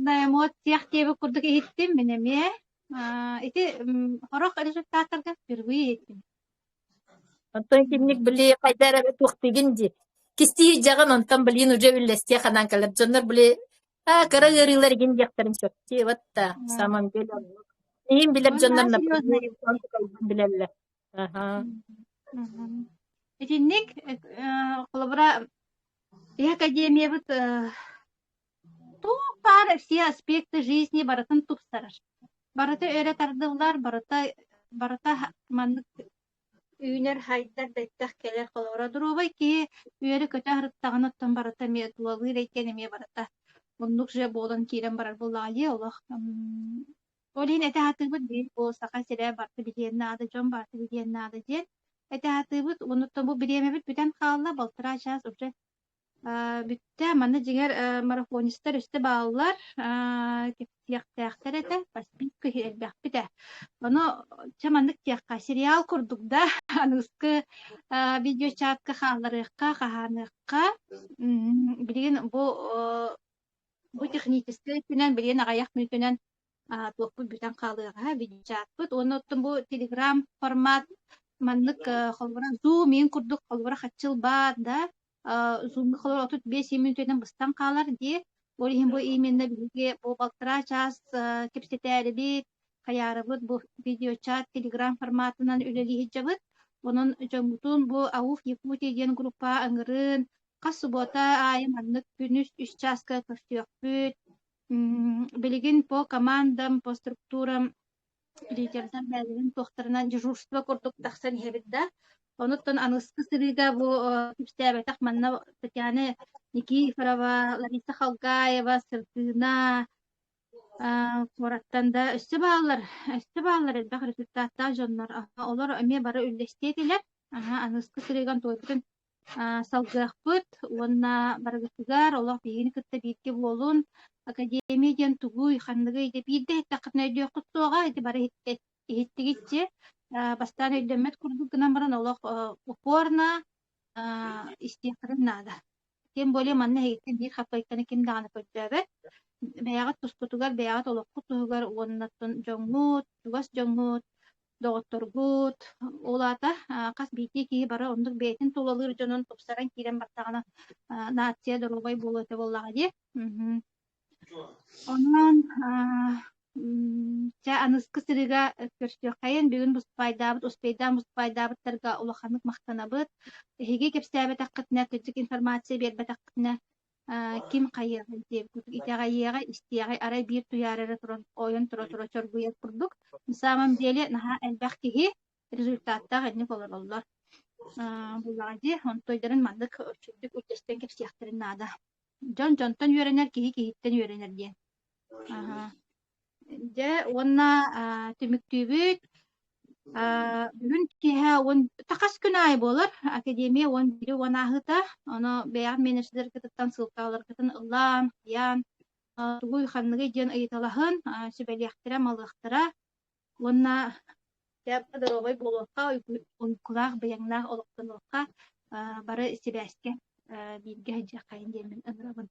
На эмоциях диэбит курдук иһиттим мин эмиэ. Ити сорох результаттарга впервые иһиттим. Онтон итинник били хайда эрэ туохтыгын дии. Кистии дьаҕын онтон блин уже үллэстиэх анаан кэлэр. Дьоннор били Аа, кыра ыарыылар игин диэхтэрин сөп дии, вот да, в самом деле оннук. Иһин билэр дьоннор напрямую билэллэр. Аха. Итинник, холобура, биһи академиябыт туох баар все аспекты жизни барытын тупсарар. Барыта өрө тардыллар, барыта барыта маннык Үүнэр, хайдар, бэттэх кэлэр холобура доруобай киһи үөрэ-көтө сырыттаҕына оттон барыта эмиэ тулалыыр эйгэн эмиэ барыта оннук же буолан киирэн барар буоллаҕа дии олох Ол иһин этэ сатыыбыт биир бу Саха сирэ барыта билиэн наада, дьон барыта билиэн наада диэн этэ сатыыбыт. Онуттан бу бириэмэбит бүтэн хаалла, балтараа чаас уже Бүттэ. Манна дьиҥэр марафонистар өссө бааллар, кэпсиэхтээхтэр этэ, поспитка элбэхпит ээ. Ону чэ маннык диэххэ, сериал курдук да, аныгыскы видеочатка хаалларыахха, хаһааныахха. Билигин бу бу техническэй өттүнэн билигин аҕыйах мүнүүтэнэн туохпут бүтэн хаалыаҕа, видеочатпыт. Уонна оттон бу телеграм формат маннык холобура Zoom иин курдук холобура хаччылбаат да. Zoom-га холобур 35 мүнүүтэнэн быстан хаалар дии. Ол иһин бу именно биһиги бу балтараа чаас кэпсэтээрибит, хайаарыбыт бу видеочат, телеграм форматынан үлэлии сылдьабыт. Онон дьоммутун бу АУФ Якутия диэн группа ыҥырын, хас субуота аайы маннык күнүс үс чааска көрсүөхпүт. Билигин по командам, по структурам лидердар бэйэлэрин туохтарынан дежурство курдук тахсан иһэбит да. Онуттан аныгыскы сырыыга бу кэпсээбэтэх манна Татьяна Никифорова, Лариса Халгаева, Сырдыына куораттан да өссө бааллар, өссө бааллар элбэх результаттаах дьоннор. Олор эмиэ бары үллэстиэ этилэр. Аныгыскы сырыыга туойбутун салгыахпыт уонна барыгытыгар олох биһигини кытта бииргэ буолун. Академия диэн тугуй, ханныгый дии биирдэ иһиттэххитинэ өйдүөххүт суоҕа, ити бары иһиттигитчи. Бастаан өйдөммөт курдук гынан баран олох упорно истиэххитин наада. Тем более манна эһигиттэн биир хаппайканы ким даҕаны көрдөөбөт. Бэйэҕит тускутугар, бэйэҕит олоххут туһугар уонна дьоҥҥут, чугас дьоҥҥут, доҕотторгут, ол аата хас биирдии киһи бары оннук бэйэтин тулалыыр дьонун тупсаран киирэн баттаҕына нация доруобай буолуо этэ буоллаҕа дии. Онон чэ аныскы сырыыга көрсүөххэйин бүгүн буспайдаабыт, успейдаан буспайдаабыттарга улаханнык махтанабыт. Эһиги кэпсээбэтэххитинэ, кырдьык информация биэрбэтэххитинэ ким хайыаҕай диэбит курдук итэҕэйиэҕэй, истиэҕэй, арай биир туйаара эрэ туран ойон тура-тура чоргуйар курдук. На самом деле наһаа элбэх киһи результаттаах инник олороллор. Буллаҕа дии, онтуойдарын маннык үчүгдүк үллэстэн кэпсиэхтэрин наада. Дьон дьонтон үөрэнэр, киһи киһиттэн үөрэнэр диэн. Аһа. Дьэ уонна түмүктүүбүт. Бүгүн киэһэ уон хас күн аайы буолар Академия 11 уон ааһыыта. Ону бэйэҕит менеджердэргититтэн ссылкаларгытын ылан, ыйан, тугуй ханныгый диэн ыйыталаһын, сүбэлиэхтэрэ, малыахтара. Уонна доруобай буолуохха, уйгулаах, быйаҥнаах олохтонуохха бары сибээскэ бииргэ сылдьыаххайын диэммин ыҥырабын.